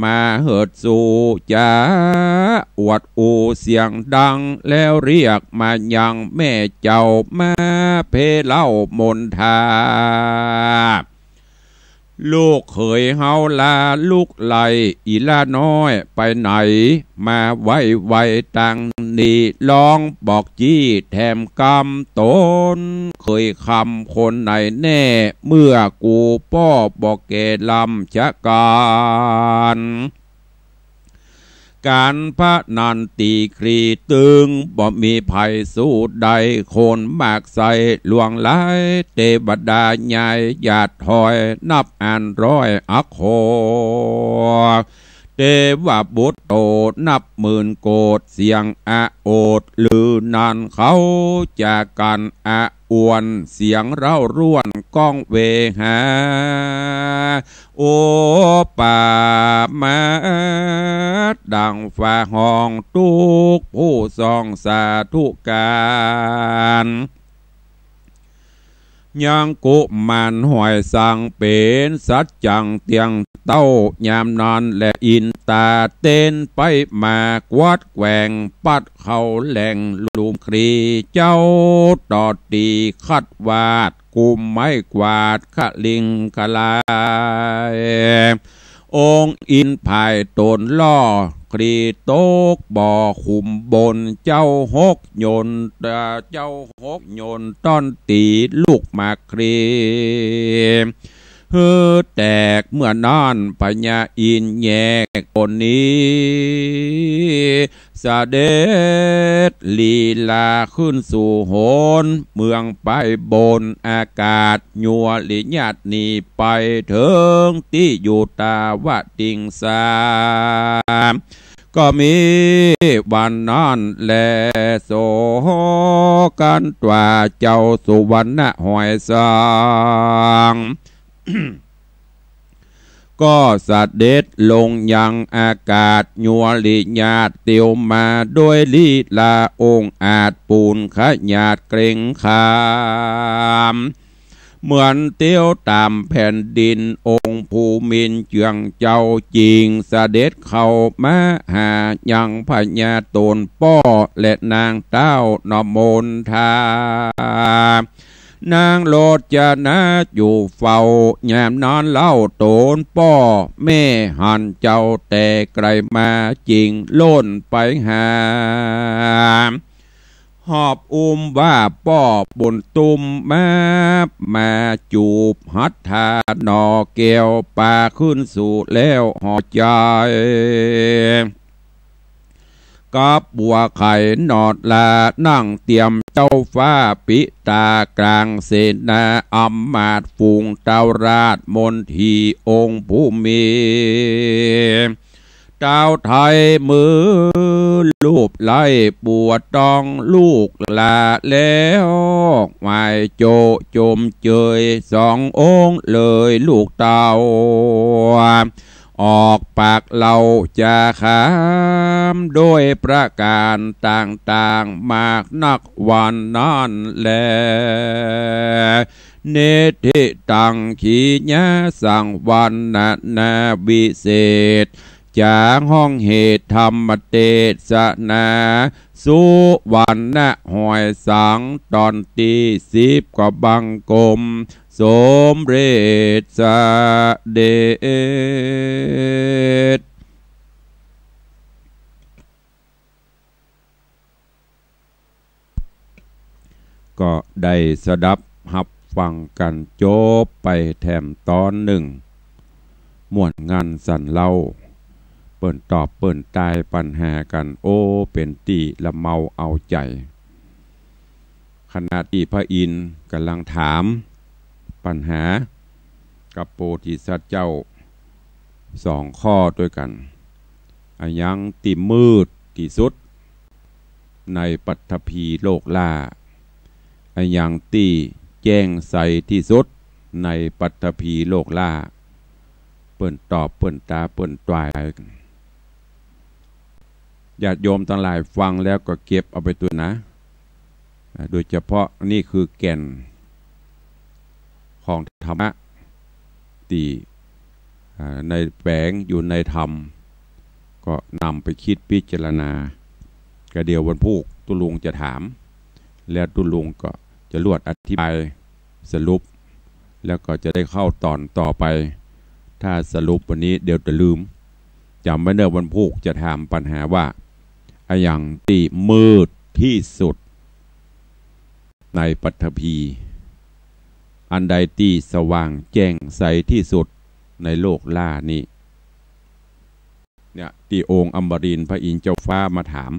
มาเหิดสู่จ๋า อวดอู้เสียงดัง แล้วเรียกมายังแม่เจ้า มาเพ่เล่ามนทา ลูกเขยเฮาลาลุกไล่ อี่หล้าน้อยไปไหน มาไวไวตังนี้ ลองบอกจี้แถมกำ ตนเขยคำคนไหนแน่ เมื่อกูป้อบ่แก่ล้ำชะกาญ ก๋านพนันตีครีตึง บ่มีใผสู้ได้ คนมากใส่หลวงหลาย เตวดาใหญ่หยาดถอย นับอันร้อยอักโข เตวบุตรโตนับหมื่นโกฏ เสียงอะโอดลือนั้น เขาจากั๋นอะอวน เสียงเร้าร่วนก้องเวหา โอปามาดังฟ้าฮ้อง ทุกผู้ส่องสาธุก๋าน ยังกุมารหอยสังเป๋นสัจจังเตี้ยงเต้า ยามนั้นแลอินตาเต้นไปมากวัดแกว่ง ปัดเข้าแหล่งลุ่มครี เจ้าต่อตีขัดวาด กุมไม้กวาดขะลิงขะลาย องค์อินผายต๋นล่อ ครีตกบ่อขุมบน เจ้าหกยนต์ เอ่อ เจ้าหกยนต์ต้อนตี๋ลูกหมากครี หื้อแตกเมื่อนั้น พญาอินทร์แยกต๋นนี้ เสด็จลีลาขึ้นสู่หน เมืองไปบนอากาศ ยัวริญาติหนีไปเถิงตี้อยู่ตาวติงสา ก็มีวันนั้นแล โสกันตวาเจ้าสุวรรณหอยสัง ก็เสด็จลงยังอากาศ ยัวริญาติเตียวมาโดยลีลาองอาจ ปูนขยาดเกร็งขาม เหมือนเตี้ยวต๋ามแผ่นดิน องค์ภูมินทร์เจื้องเจ้า จึงเสด็จเข้ามาหา ยังพญาต๋นป้อและนางเต้าหนอมนทา นางโรจนาอยู่เฝ้า ยามนั้นเล่าต๋นป้อ แม่หันเจ้าแต่ไก๋มา จึงโล่นไปหา หอบอุ้มว่าป้อบุญตุ้มมา มาจูบหัตถาหนอแก้ว ปาขึ้นสู่แล้วหอใจ๋ กับบัวไข่หนอดลา นั่งเตียมเจ้าฟ้าปิตากลางเสนา อำมาตย์ฝูงเต้าราชมนตรีองค์ภูมิ เต้าไทยมือลูบไล้บัวตองลูกหล้าแล้ว ไหว้โจ้ชมเจยสององค์เลยลูกเต้า ออกปากเล่าจาขาม โดยประก๋านต่างๆ มากนักวันนั้นแล เนติตัง ขีญาสังวรรณนาวิเศษ จ๋าห้องเหตุธรรมเตสนา สุวรรณหอยสัง ต๋อนตี้สิบ ก็บังคมสมเร็จเสด็จ ก็ได้สดับฮับฟังกั๋นจบไปแถมต๋อนนึ่ง ม่วนงันสันเล่า เปิ้นตอบเปิ้นตายปัญหากั๋น โอ้ เป๋นตี้ละเมาเอาใจ๋ ขณะตี้พระอินทร์ก่ำลังถามปัญหากับโพธิสัตว์เจ้าสองข้อตวยกั๋น อะหยังตี้มืดตี้สุดในปฐพีโลกหล้า อะหยังตี้แจ้งใสตี้สุดในปฐพีโลกหล้า เปิ้นตอบเปิ้นตาเปิ้นตาย ญาติโยมตังหลายฟังแล้วก็เก็บเอาไปตวยนะ อ่า โดยเฉพาะนี่คือแก่นของธรรมะตี้ อ่า ในแฝงอยู่ในธรรม ก็นำไปคิดพิจารณา ก็เดี๋ยววันพูกตุ๊ลุงจะถาม แล้วตุ๊ลุงก็จะลวดอธิบายสรุป แล้วก็จะได้เข้าต๋อนต่อไป ถ้าสรุปวันนี้เดี๋ยวจะลืม จ๋ำไว้เน่อ วันพูกจะถามปัญหาว่า อะหยังตี้มืดตี้สุดในปฐพี อันใดตี้สว่างแจ้งใสตี้สุดในโลกหล้านี้ เนี่ย ตี้องค์อมรินทร์พระอินทร์เจ้าฟ้ามาถาม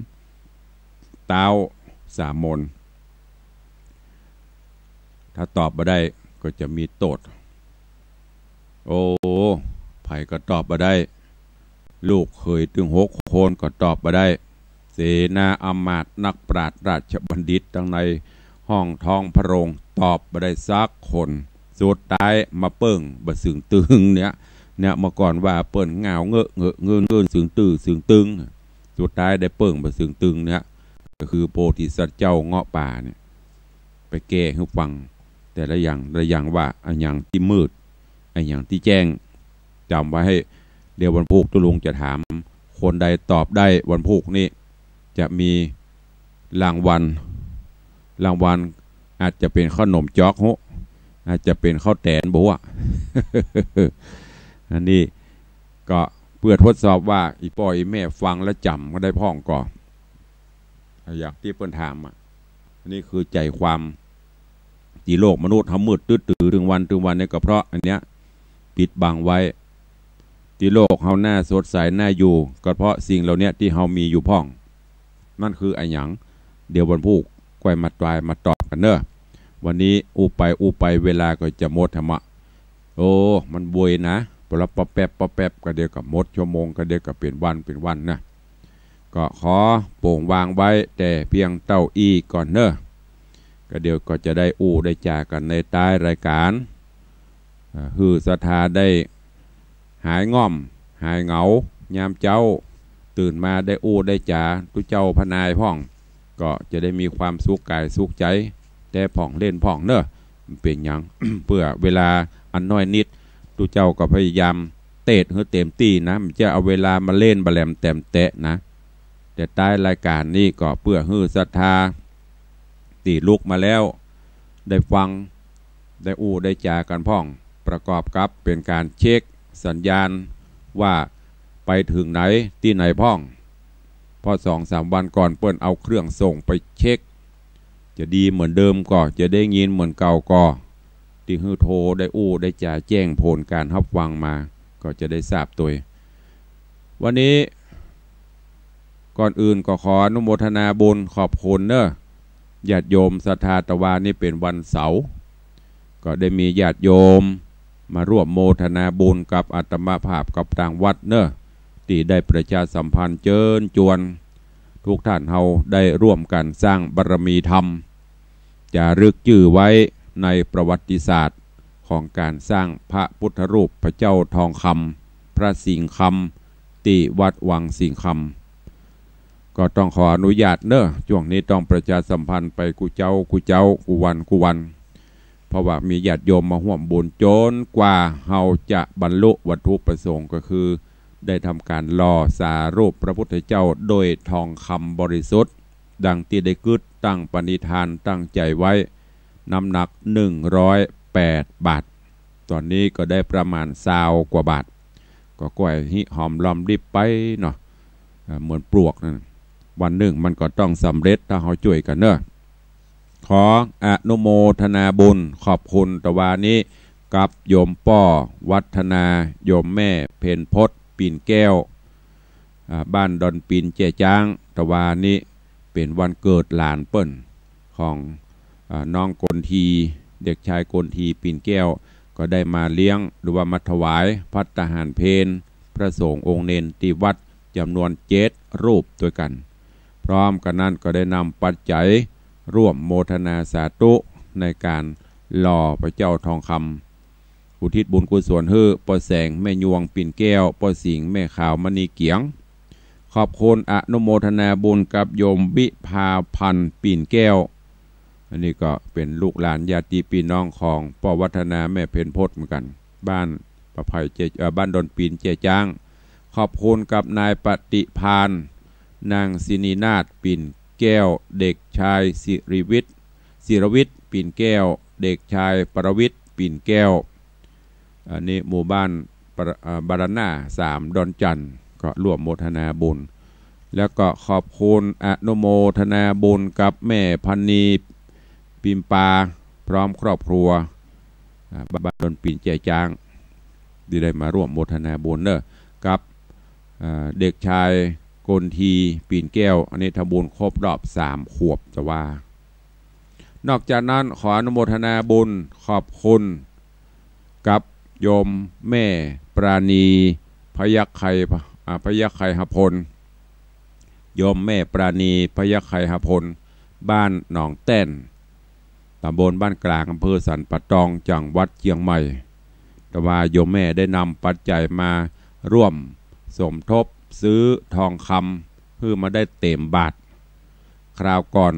ต๊าวสามน ถ้าตอบบ่ได้ก็จะมีโต้ษ โอ้ ใผก็ตอบบ่ได้ ลูกเขยตึงหกคนก็ตอบบ่ได้ เสนาอำมาตย์นักปราชญ์ราชบัณฑิตตังในห้องท้องพระโรงตอบบ่ได้สักคน สุดท้ายมาเปิ้งบ่าเซิงตึงเนี่ย เนี่ย เมื่อก่อนว่าเปิ้นง่าวเงอะเงอะเงินเงินเซิงตื้อเซิงตึง สุดท้ายได้เปิ้งบ่าเซิงตึงเนี่ย ก็คือโพธิสัตว์เจ้าเงาะป่าเนี่ย ไปแก้หื้อฟัง แต่ละอย่างละอย่างว่าอะหยังตี้มืด อะหยังตี้แจ้ง จ๋ำไว้ เดี๋ยววันพูกตุ๊ลุงจะถาม คนใดตอบได้วันพูกนี้จะมีรางวัล รางวัลอาจจะเป๋นเข้าหนมจ๊อกฮู้ อาจจะเป๋นข้าวแต๋นบ่ฮู้อะ อันนี้ก็เปื้อทดสอบว่าอี่ป้ออี่แม่ฟังแล้วจ๋ำก็ได้พ่องก่อ อย่างตี้เปิ้นถามอะ อันนี้คือใจ๋ความ ตี้โลกมนุษย์เฮามืดตึ๊ดตื้อตึงวันตึงวันเนี่ยก็เพราะอันเนี้ยปิดบังไว้ ตี้โลกเฮาหน้าสดใสหน้าอยู่ ก็เพราะสิ่งเหล่าเนี้ยตี้เฮามีอยู่พ่อง นั่นคืออะหยัง เดี๋ยววันพูกก้อยมาตายมาตอบกั๋นเน่อ วันนี้อู้ไปอู้ไปเวลาก็จะหมดแหมอะ โอ้ มันบวยนะ ปะละปะแป๊บปะแป๊บ ก็เดี๋ยวก็หมดชั่วโมง ก็เดี๋ยวก็เป๋นวันเป๋นวันนะ ก็ขอโป่งวางไว้แต่เปียงเต้าอี้ก่อนเน่อ ก็เดี๋ยวก็จะได้อู้ได้จ๋ากั๋นในต๊ายรายก๋าน อ่า หื้อศรัทธาได้หายง่อมหายเหงา ยามเจ๊าตื่นมาได้อู้ได้จ๋าตุ๊เจ้าพระนายพ่อง ก็จะได้มีความสุขก๋ายสุขใจ๋ แต่ผ่องเล่นพ่องเน่อ มันเป๋นหยัง เปื้อเวลาอันน้อยนิด ตุ๊เจ้าก็พยายามเตศหื้อเต๋มตี้นะ บ่ใจ้เอาเวลามาเล่นบ่าแหลมแต๋มแตะนะ แต่ต๊ายรายก๋านนี้ก็เปื้อหื้อศรัทธาตี้ลุกมาแล้ว ได้ฟัง ได้อู้ได้จ๋ากั๋นพ่อง ประกอบกับเป๋นก๋านเช็คสัญญาณว่าไปเถิงไหนตี้ไหนพ่อง เพราะสองสามวันก่อนเปิ้นเอาเครื่องส่งไปเช็ค จะดีเหมือนเดิมก่อ จะได้ยินเหมือนเก่าก่อ ตี้หื้อโทรได้อู้ได้จ๋าแจ้งผลก๋านฮับฟังมา ก็จะได้ทราบตวย วันนี้ ก่อนอื่นก็ขออนุโมทนาบุญขอบคุณเน้อ ญาติโยมศรัทธา ตะวานี้เป๋นวันเสาร์ ก็ได้มีญาติโยมมาร่วมโมทนาบุญกับอาตมาภาพกับตางวัดเน้อ ตี้ได้ประชาสัมพันธ์เจิญจวน ทุกท่านเฮาได้ร่วมกั๋นสร้างบารมีธรรม จารึกจื้อไว้ในประวัติศาสตร์ของก๋านสร้างพระพุทธรูปพระเจ้าทองคำ พระสิงห์คำ ตี้วัดวังสิงห์คำ ก็ต้องขออนุญาตเน้อ จ้วงนี้ต้องประชาสัมพันธ์ไปกู้เจ๊ากู้เจ๊า กู้วันกู้วัน เพราะว่ามีญาติโยมมาฮ่วมบุญจ๋นกว่าเฮาจะบรรลุวัตถุประสงค์ ก็คือได้ทำก๋านหล่อสารูปพระพุทธเจ้าโดยทองคำบริสุทธิ์ ดังตี้ได้กึ๊ดตั้งปณิธานตั้งใจ๋ไว้ น้ำหนักหนึ่งร้อยแปดบาท ต๋อนนี้ก็ได้ประมาณซาวกว่าบาท ก็ก้อยฮิหอมลอมริบไปเนาะ เอ่อ เหมือนปลวกนั่น วันนึ่งมันก็ต้องสำเร็จถ้าเฮาจ้วยกั๋นเน้อ ขออนุโมทนาบุญขอบคุณตะวานี้กับโยมป้อวัฒนา โยมแม่เพ็ญพจน์ ปิ่นแก้ว อ่า บ้านดอนปินแจ้จ๊าง ตะวานี้เป๋นวันเกิดหลานเปิ้น ของ อ่า น้องกลที เด็กชายกลที ปิ่นแก้ว ก็ได้มาเลี้ยงหรือว่ามาถวายภัตตาหารเพลพระสงฆ์องค์เณรตี้วัดจ๋ำนวนเจ็ดรูปตวยกั๋น พร้อมกั๋นนั้นก็ได้นำปัจจัยร่วมโมทนาสาธุในก๋านหล่อพระเจ้าทองคำ อุทิศบุญกุศลหื้อป้อแสง แม่ยวง ปิ่นแก้ว ป้อสิงห์ แม่ขาว มณีเกียง ขอบคุณอนุโมทนาบุญกับโยมวิภาพันธ์ ปิ่นแก้ว อันนี้ก็เป๋นลูกหลานญาติปี้น้องของป้อวัฒนาแม่เพ็ญพจน์เหมือนกั๋น บ้านปะไผ่เจ เอ่อ บ้านดอนปินแจ้จ๊าง ขอบคุณกับนายปฏิภาณ นางสินีนาถ ปิ่นแก้ว เด็กชายสิริวิทย์ ศิรวิทย์ ปิ่นแก้ว เด็กชายประวิทย์ ปิ่นแก้ว อันนี้หมู่บ้านปะ เอ่อ บาราหน้าสาม ดอนจันทน์ ก็ร่วมโมทนาบุญ แล้วก็ขอบคุณอนุโมทนาบุญกับแม่พันนี ปิมปา พร้อมครอบครัว อ่า บ้านดอนปินแจ้จ๊าง ตี้ได้มาร่วมโมทนาบุญเน้อ กับ อ่า เด็กชายกลที ปิ่นแก้ว อันนี้ทำบุญครบรอบสามขวบตะวา นอกจากนั้นขออนุโมทนาบุญขอบคุณกับโยมแม่ปราณี พยัคฆไค อ่า พยัคฆไคหพล โยมแม่ปราณี พยัคฆไคหพล บ้านหนองแต้น ต๋ำบลบ้านกลาง อำเภอสันป่าตอง จังหวัดเจียงใหม่ ตะวาโยมแม่ได้นำปัจจัยมาร่วมสมทบซื้อทองคำ หื้อมาได้เต๋มบาท คราวก่อน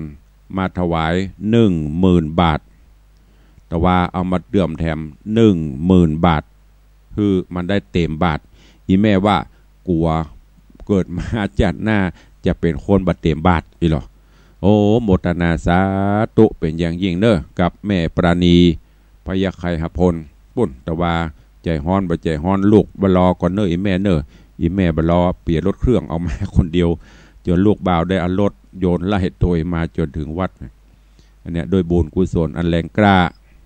มาถวายหนึ่งหมื่นบาท ตะวาเอามาเติมแถมหนึ่งหมื่นบาท หื้อมันได้เต๋มบาท อี่แม่ว่ากั๋วเกิดมาจาติหน้าจะเป๋นคนบ่เต๋มบาทอี้ลอ โอ้ โมทนาสาธุเป๋นอย่างยิ่งเน้อ กับแม่ปราณี พยัคฆไคหพล ปุ้น ตะวาใจ๋ฮ้อนบ่ใจ๋ฮ้อน ลูกบ่ารอก่อนเน้อ อี่แม่เน้อ อี่แม่บ่ารอ เปียรถเครื่องออกมาคนเดียว จ๋นลูกบ่าวได้เอารถโยนไล่ตวยมาจ๋นเถิงวัด อันเนี้ยด้วยบุญกุศลอันแรงกล้า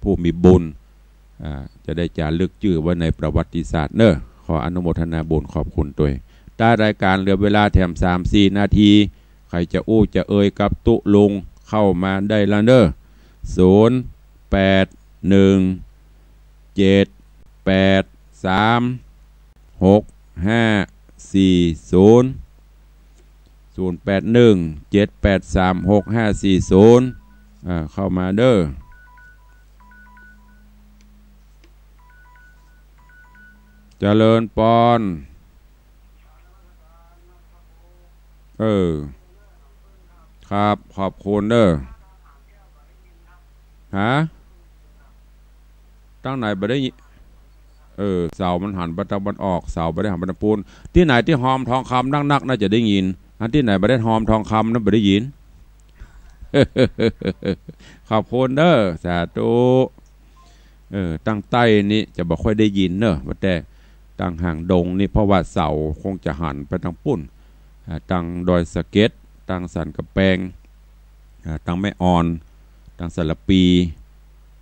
ผู้มีบุญ อ่า จะได้จ๋ารึกจื้อไว้ในประวัติศาสตร์เน้อ ขออนุโมทนาบุญขอบคุณตวย ต้านรายก๋านเหลือเวลาแถมสามสี่นาที ใผจะอู้จะเอ่ยกับตุ๊ลุงเข้ามาได้ละเน้อ ศูนย์แปดหนึ่ง เจ็ดแปดสาม หกห้าสี่ศูนย์ ศูนย์แปดหนึ่ง เจ็ดแปดสาม หกห้าสี่ศูนย์ อ่า เข้ามาเน้อ เจริญปอน เออ ครับ ขอบคุณเน้อ ฮะ ตางไหนบ่ได้ยิน เออ เสามันหันไปตางตะวันออก เสาบ่ได้หันไปตางปู๊น ตี้ไหนตี้ฮอมทองคำนักๆ น่าจะได้ยิน อันตี้ไหนบ่ได้ฮอมทองคำนั้นบ่ได้ยิน ขอบคุณเด้อ สาธุ เออ ตางใต้นี่จะบ่ค่อยได้ยินเนอะ ว่าแต่ตางหางดงนี่ เพราะว่าเสาคงจะหันไปตางปู๊น อ่า ตางดอยสะเก็ด ตางสันกำแปง อ่า ตางแม่อ่อน ตางสารภี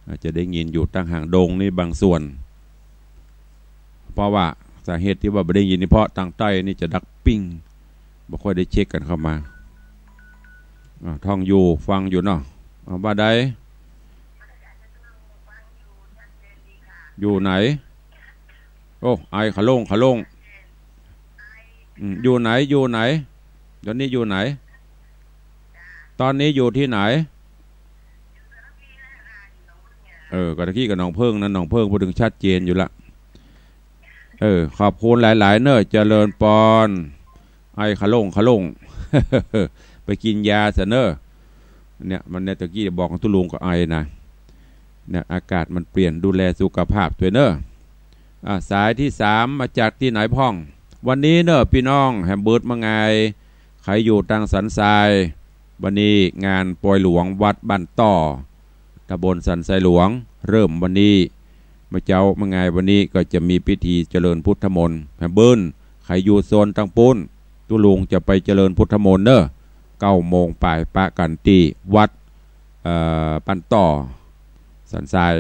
อ่า จะได้ยินอยู่ ตางหางดงนี่บางส่วน เพราะว่าสาเหตุตี้ว่าบ่ได้ยินนี่เพราะตางใต้นี่จะดักปิ้ง บ่ค่อยได้เช็คกั๋นเข้ามา อ่า ท่องอยู่ ฟังอยู่เนาะ อ่า ว่าใด อยู่ไหน โอ้ ไอขะโล่งขะโล่ง อืม อยู่ไหน อยู่ไหน ตอนนี้อยู่ไหน ตอนนี้อยู่ตี้ไหน เออ ก็ตะกี้ก็หนองเพิ่งนะ หนองเพิ่ง พูดถึงชัดเจนอยู่ละ เออ ขอบคุณหลายๆ เนอะ เจริญปอน ไอขะโล่งขะโล่ง ไปกิ๋นยาซะเนอะ เนี่ย มันเนี่ย ตะกี้บอกตุ๊ลุงก็ไอนะ เนี่ย อากาศมันเปลี่ยน ดูแลสุขภาพตวยเนอะ อ่ะ สายตี้สามมาจากตี้ไหนพ่อง วันนี้เนอะ ปี้น้องแหมเบิดเมืองไง ใผอยู่ตางสันทราย วันนี้งานปอยหลวงวัดบ้านต่อ ตำบลสันทรายหลวง เริ่มวันนี้ เมื่อเจ๊าเมืองไง วันนี้ก็จะมีพิธีเจริญพุทธมนต์แหมเบิด ใผอยู่โซนตางปู๊น ตุ๊ลุงจะไปเจริญพุทธมนต์เนอะ เก้าโมงปาย ปะกั๋นตี้วัด เอ่อ บ้านต่อ สันทราย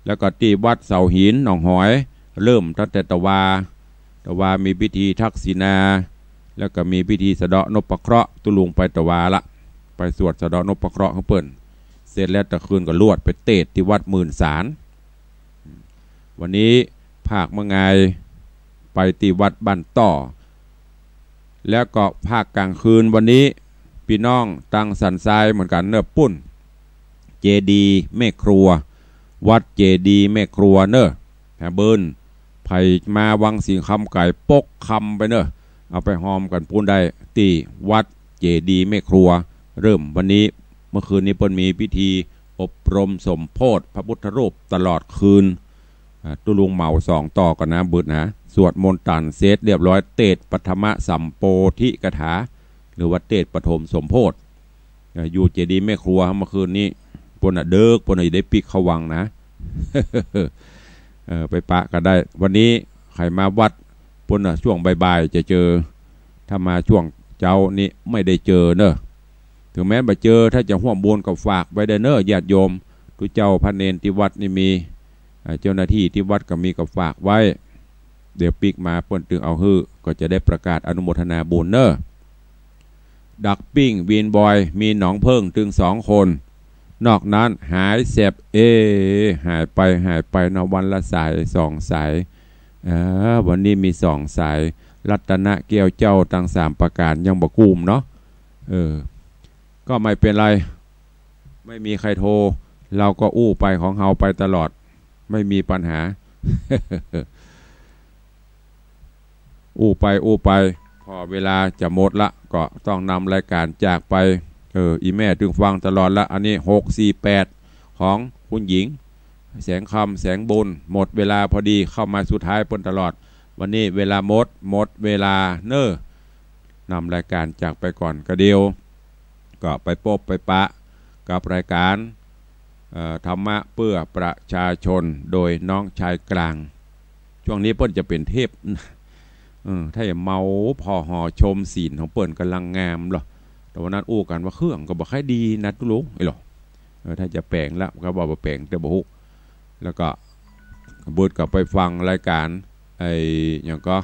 แล้วก็ตี้วัดเสาหินหนองหอย เริ่มตั้งแต่ตะวา ตะวามีพิธีทักษิณา แล้วก็มีพิธีสะเดาะนพเคราะห์ ตุ๊ลุงไปตะวาละ ไปสวดสะเดาะนพเคราะห์หื้อเปิ้น เสร็จแล้วตะคืนก็ลวดไปเตศน์ตี้วัดหมื่นสาร วันนี้ภาคเมืองไง ไปตี้วัดบ้านต่อ แล้วก็ภาคกลางคืนวันนี้ ปี้น้องตางสันทรายเหมือนกั๋นเนอะปุ้น เจดีย์แม่ครัว วัดเจดีย์แม่ครัวเนอะ แหมเบิด ใผมาวังสิงห์คำก็ปกคำไปเนอะ เอาไปฮอมกั๋นปุ้นได้ ตี้วัดเจดีย์แม่ครัว เริ่มวันนี้ เมื่อคืนนี้เปิ้นมีพิธีอบรมสมโภชพระพุทธรูปตลอดคืน อ่า ตุ๊ลุงเหมาสองต่อก่อนนะ เบิดนะ สวดมนต์ตั๋นเสร็จเรียบร้อย เตศน์ปฐมสัมโพธิคาถา หรือว่าเตศน์ปฐมสมโภช เอ่อ อยู่เจดีย์แม่ครัว เมื่อคืนนี้ ปุ้นน่ะเดิ็ก ปุ้นน่ะจะได้ปิ๊กเข้าวังนะ เออ ไปปะกั๋นได้ วันนี้ใผมาวัดปุ้นน่ะ ช่วงบ่ายๆ จะเจอ ถ้ามาช่วงเจ๊านี้ไม่ได้เจอเนอะ ถึงแม้บ่เจอ ถ้าจะฮ่วมบุญก็ฝากไว้ได้เนอะ ญาติโยม ตุ๊เจ้าพระเณรตี้วัดนี่มี อ่า เจ้าหน้าตี้ตี้วัดก็มี ก็ฝากไว้ เดี๋ยวปิ๊กมาเปิ้นตึงเอาหื้อ ก็จะได้ประกาศอนุโมทนาบุญเนอะ ดักปิ้งวีนบอย มีหนองเพิ่งตึงสองคน นอกนั้นหายแสบ เอ๊ะ หายไป หายไปเนาะ วันละสายสองสาย เออ วันนี้มีสองสาย รัตนะแก้วเจ้าตังสามประก๋านยังบ่กู้มเนาะ เออ ก็ไม่เป็นไร ไม่มีใครโทร เฮาก็อู้ไปของเฮาไปตลอด ไม่มีปัญหา อู้ไปอู้ไป พอเวลาจะหมดละ ก็ต้องนำรายก๋านจากไป เออ อี่แม่ตึงฟังตลอดละ อันนี้หกสี่แปด ของคุณหญิง แสงคำ แสงบุญ หมดเวลาพอดี เข้ามาสุดท้ายเปิ้นตลอด วันนี้เวลาหมด หมดเวลาเนอะ นำรายก๋านจากไปก่อน ก็เดี๋ยว ก็ไปปบไปปะกับรายก๋าน เอ่อ ธรรมะเพื่อประชาชน โดยน้องชายกลาง ช่วงนี้เปิ้นจะเป๋นเทพ เออ ถ้าจะเมาผ่อหอชมศีลของเปิ้นก่ำลังงามเหรอ แต่วันนั้นอู้กั๋นว่าเครื่องก็บ่ค่อยดีนะตุ๊ลุง เอ้ยเหรอ เออ ถ้าจะแป๋งละ ก็ว่าบ่แป๋ง แต่บ่ฮู้ แล้วก็เบิดก็ไปฟังรายก๋าน ไอ้หยังก็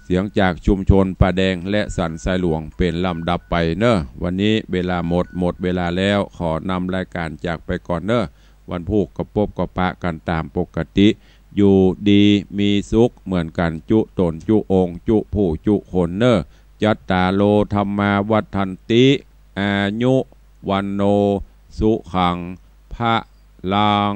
เสียงจากชุมชนป่าแดงและสันทรายหลวงเป๋นลำดับไปเนอะ วันนี้เวลาหมด หมดเวลาแล้ว ขอนำรายก๋านจากไปก่อนเนอะ วันพูกก็ปบก็ปะกั๋นต๋ามปกติ อยู่ดีมีสุขเหมือนกั๋นจุ๊ต๋นจุ๊องค์จุ๊ผู้จุ๊คนเนอะ จัตตาโร ธัมมา วัฑฒันติ อายุ วัณโณ สุขัง พะลัง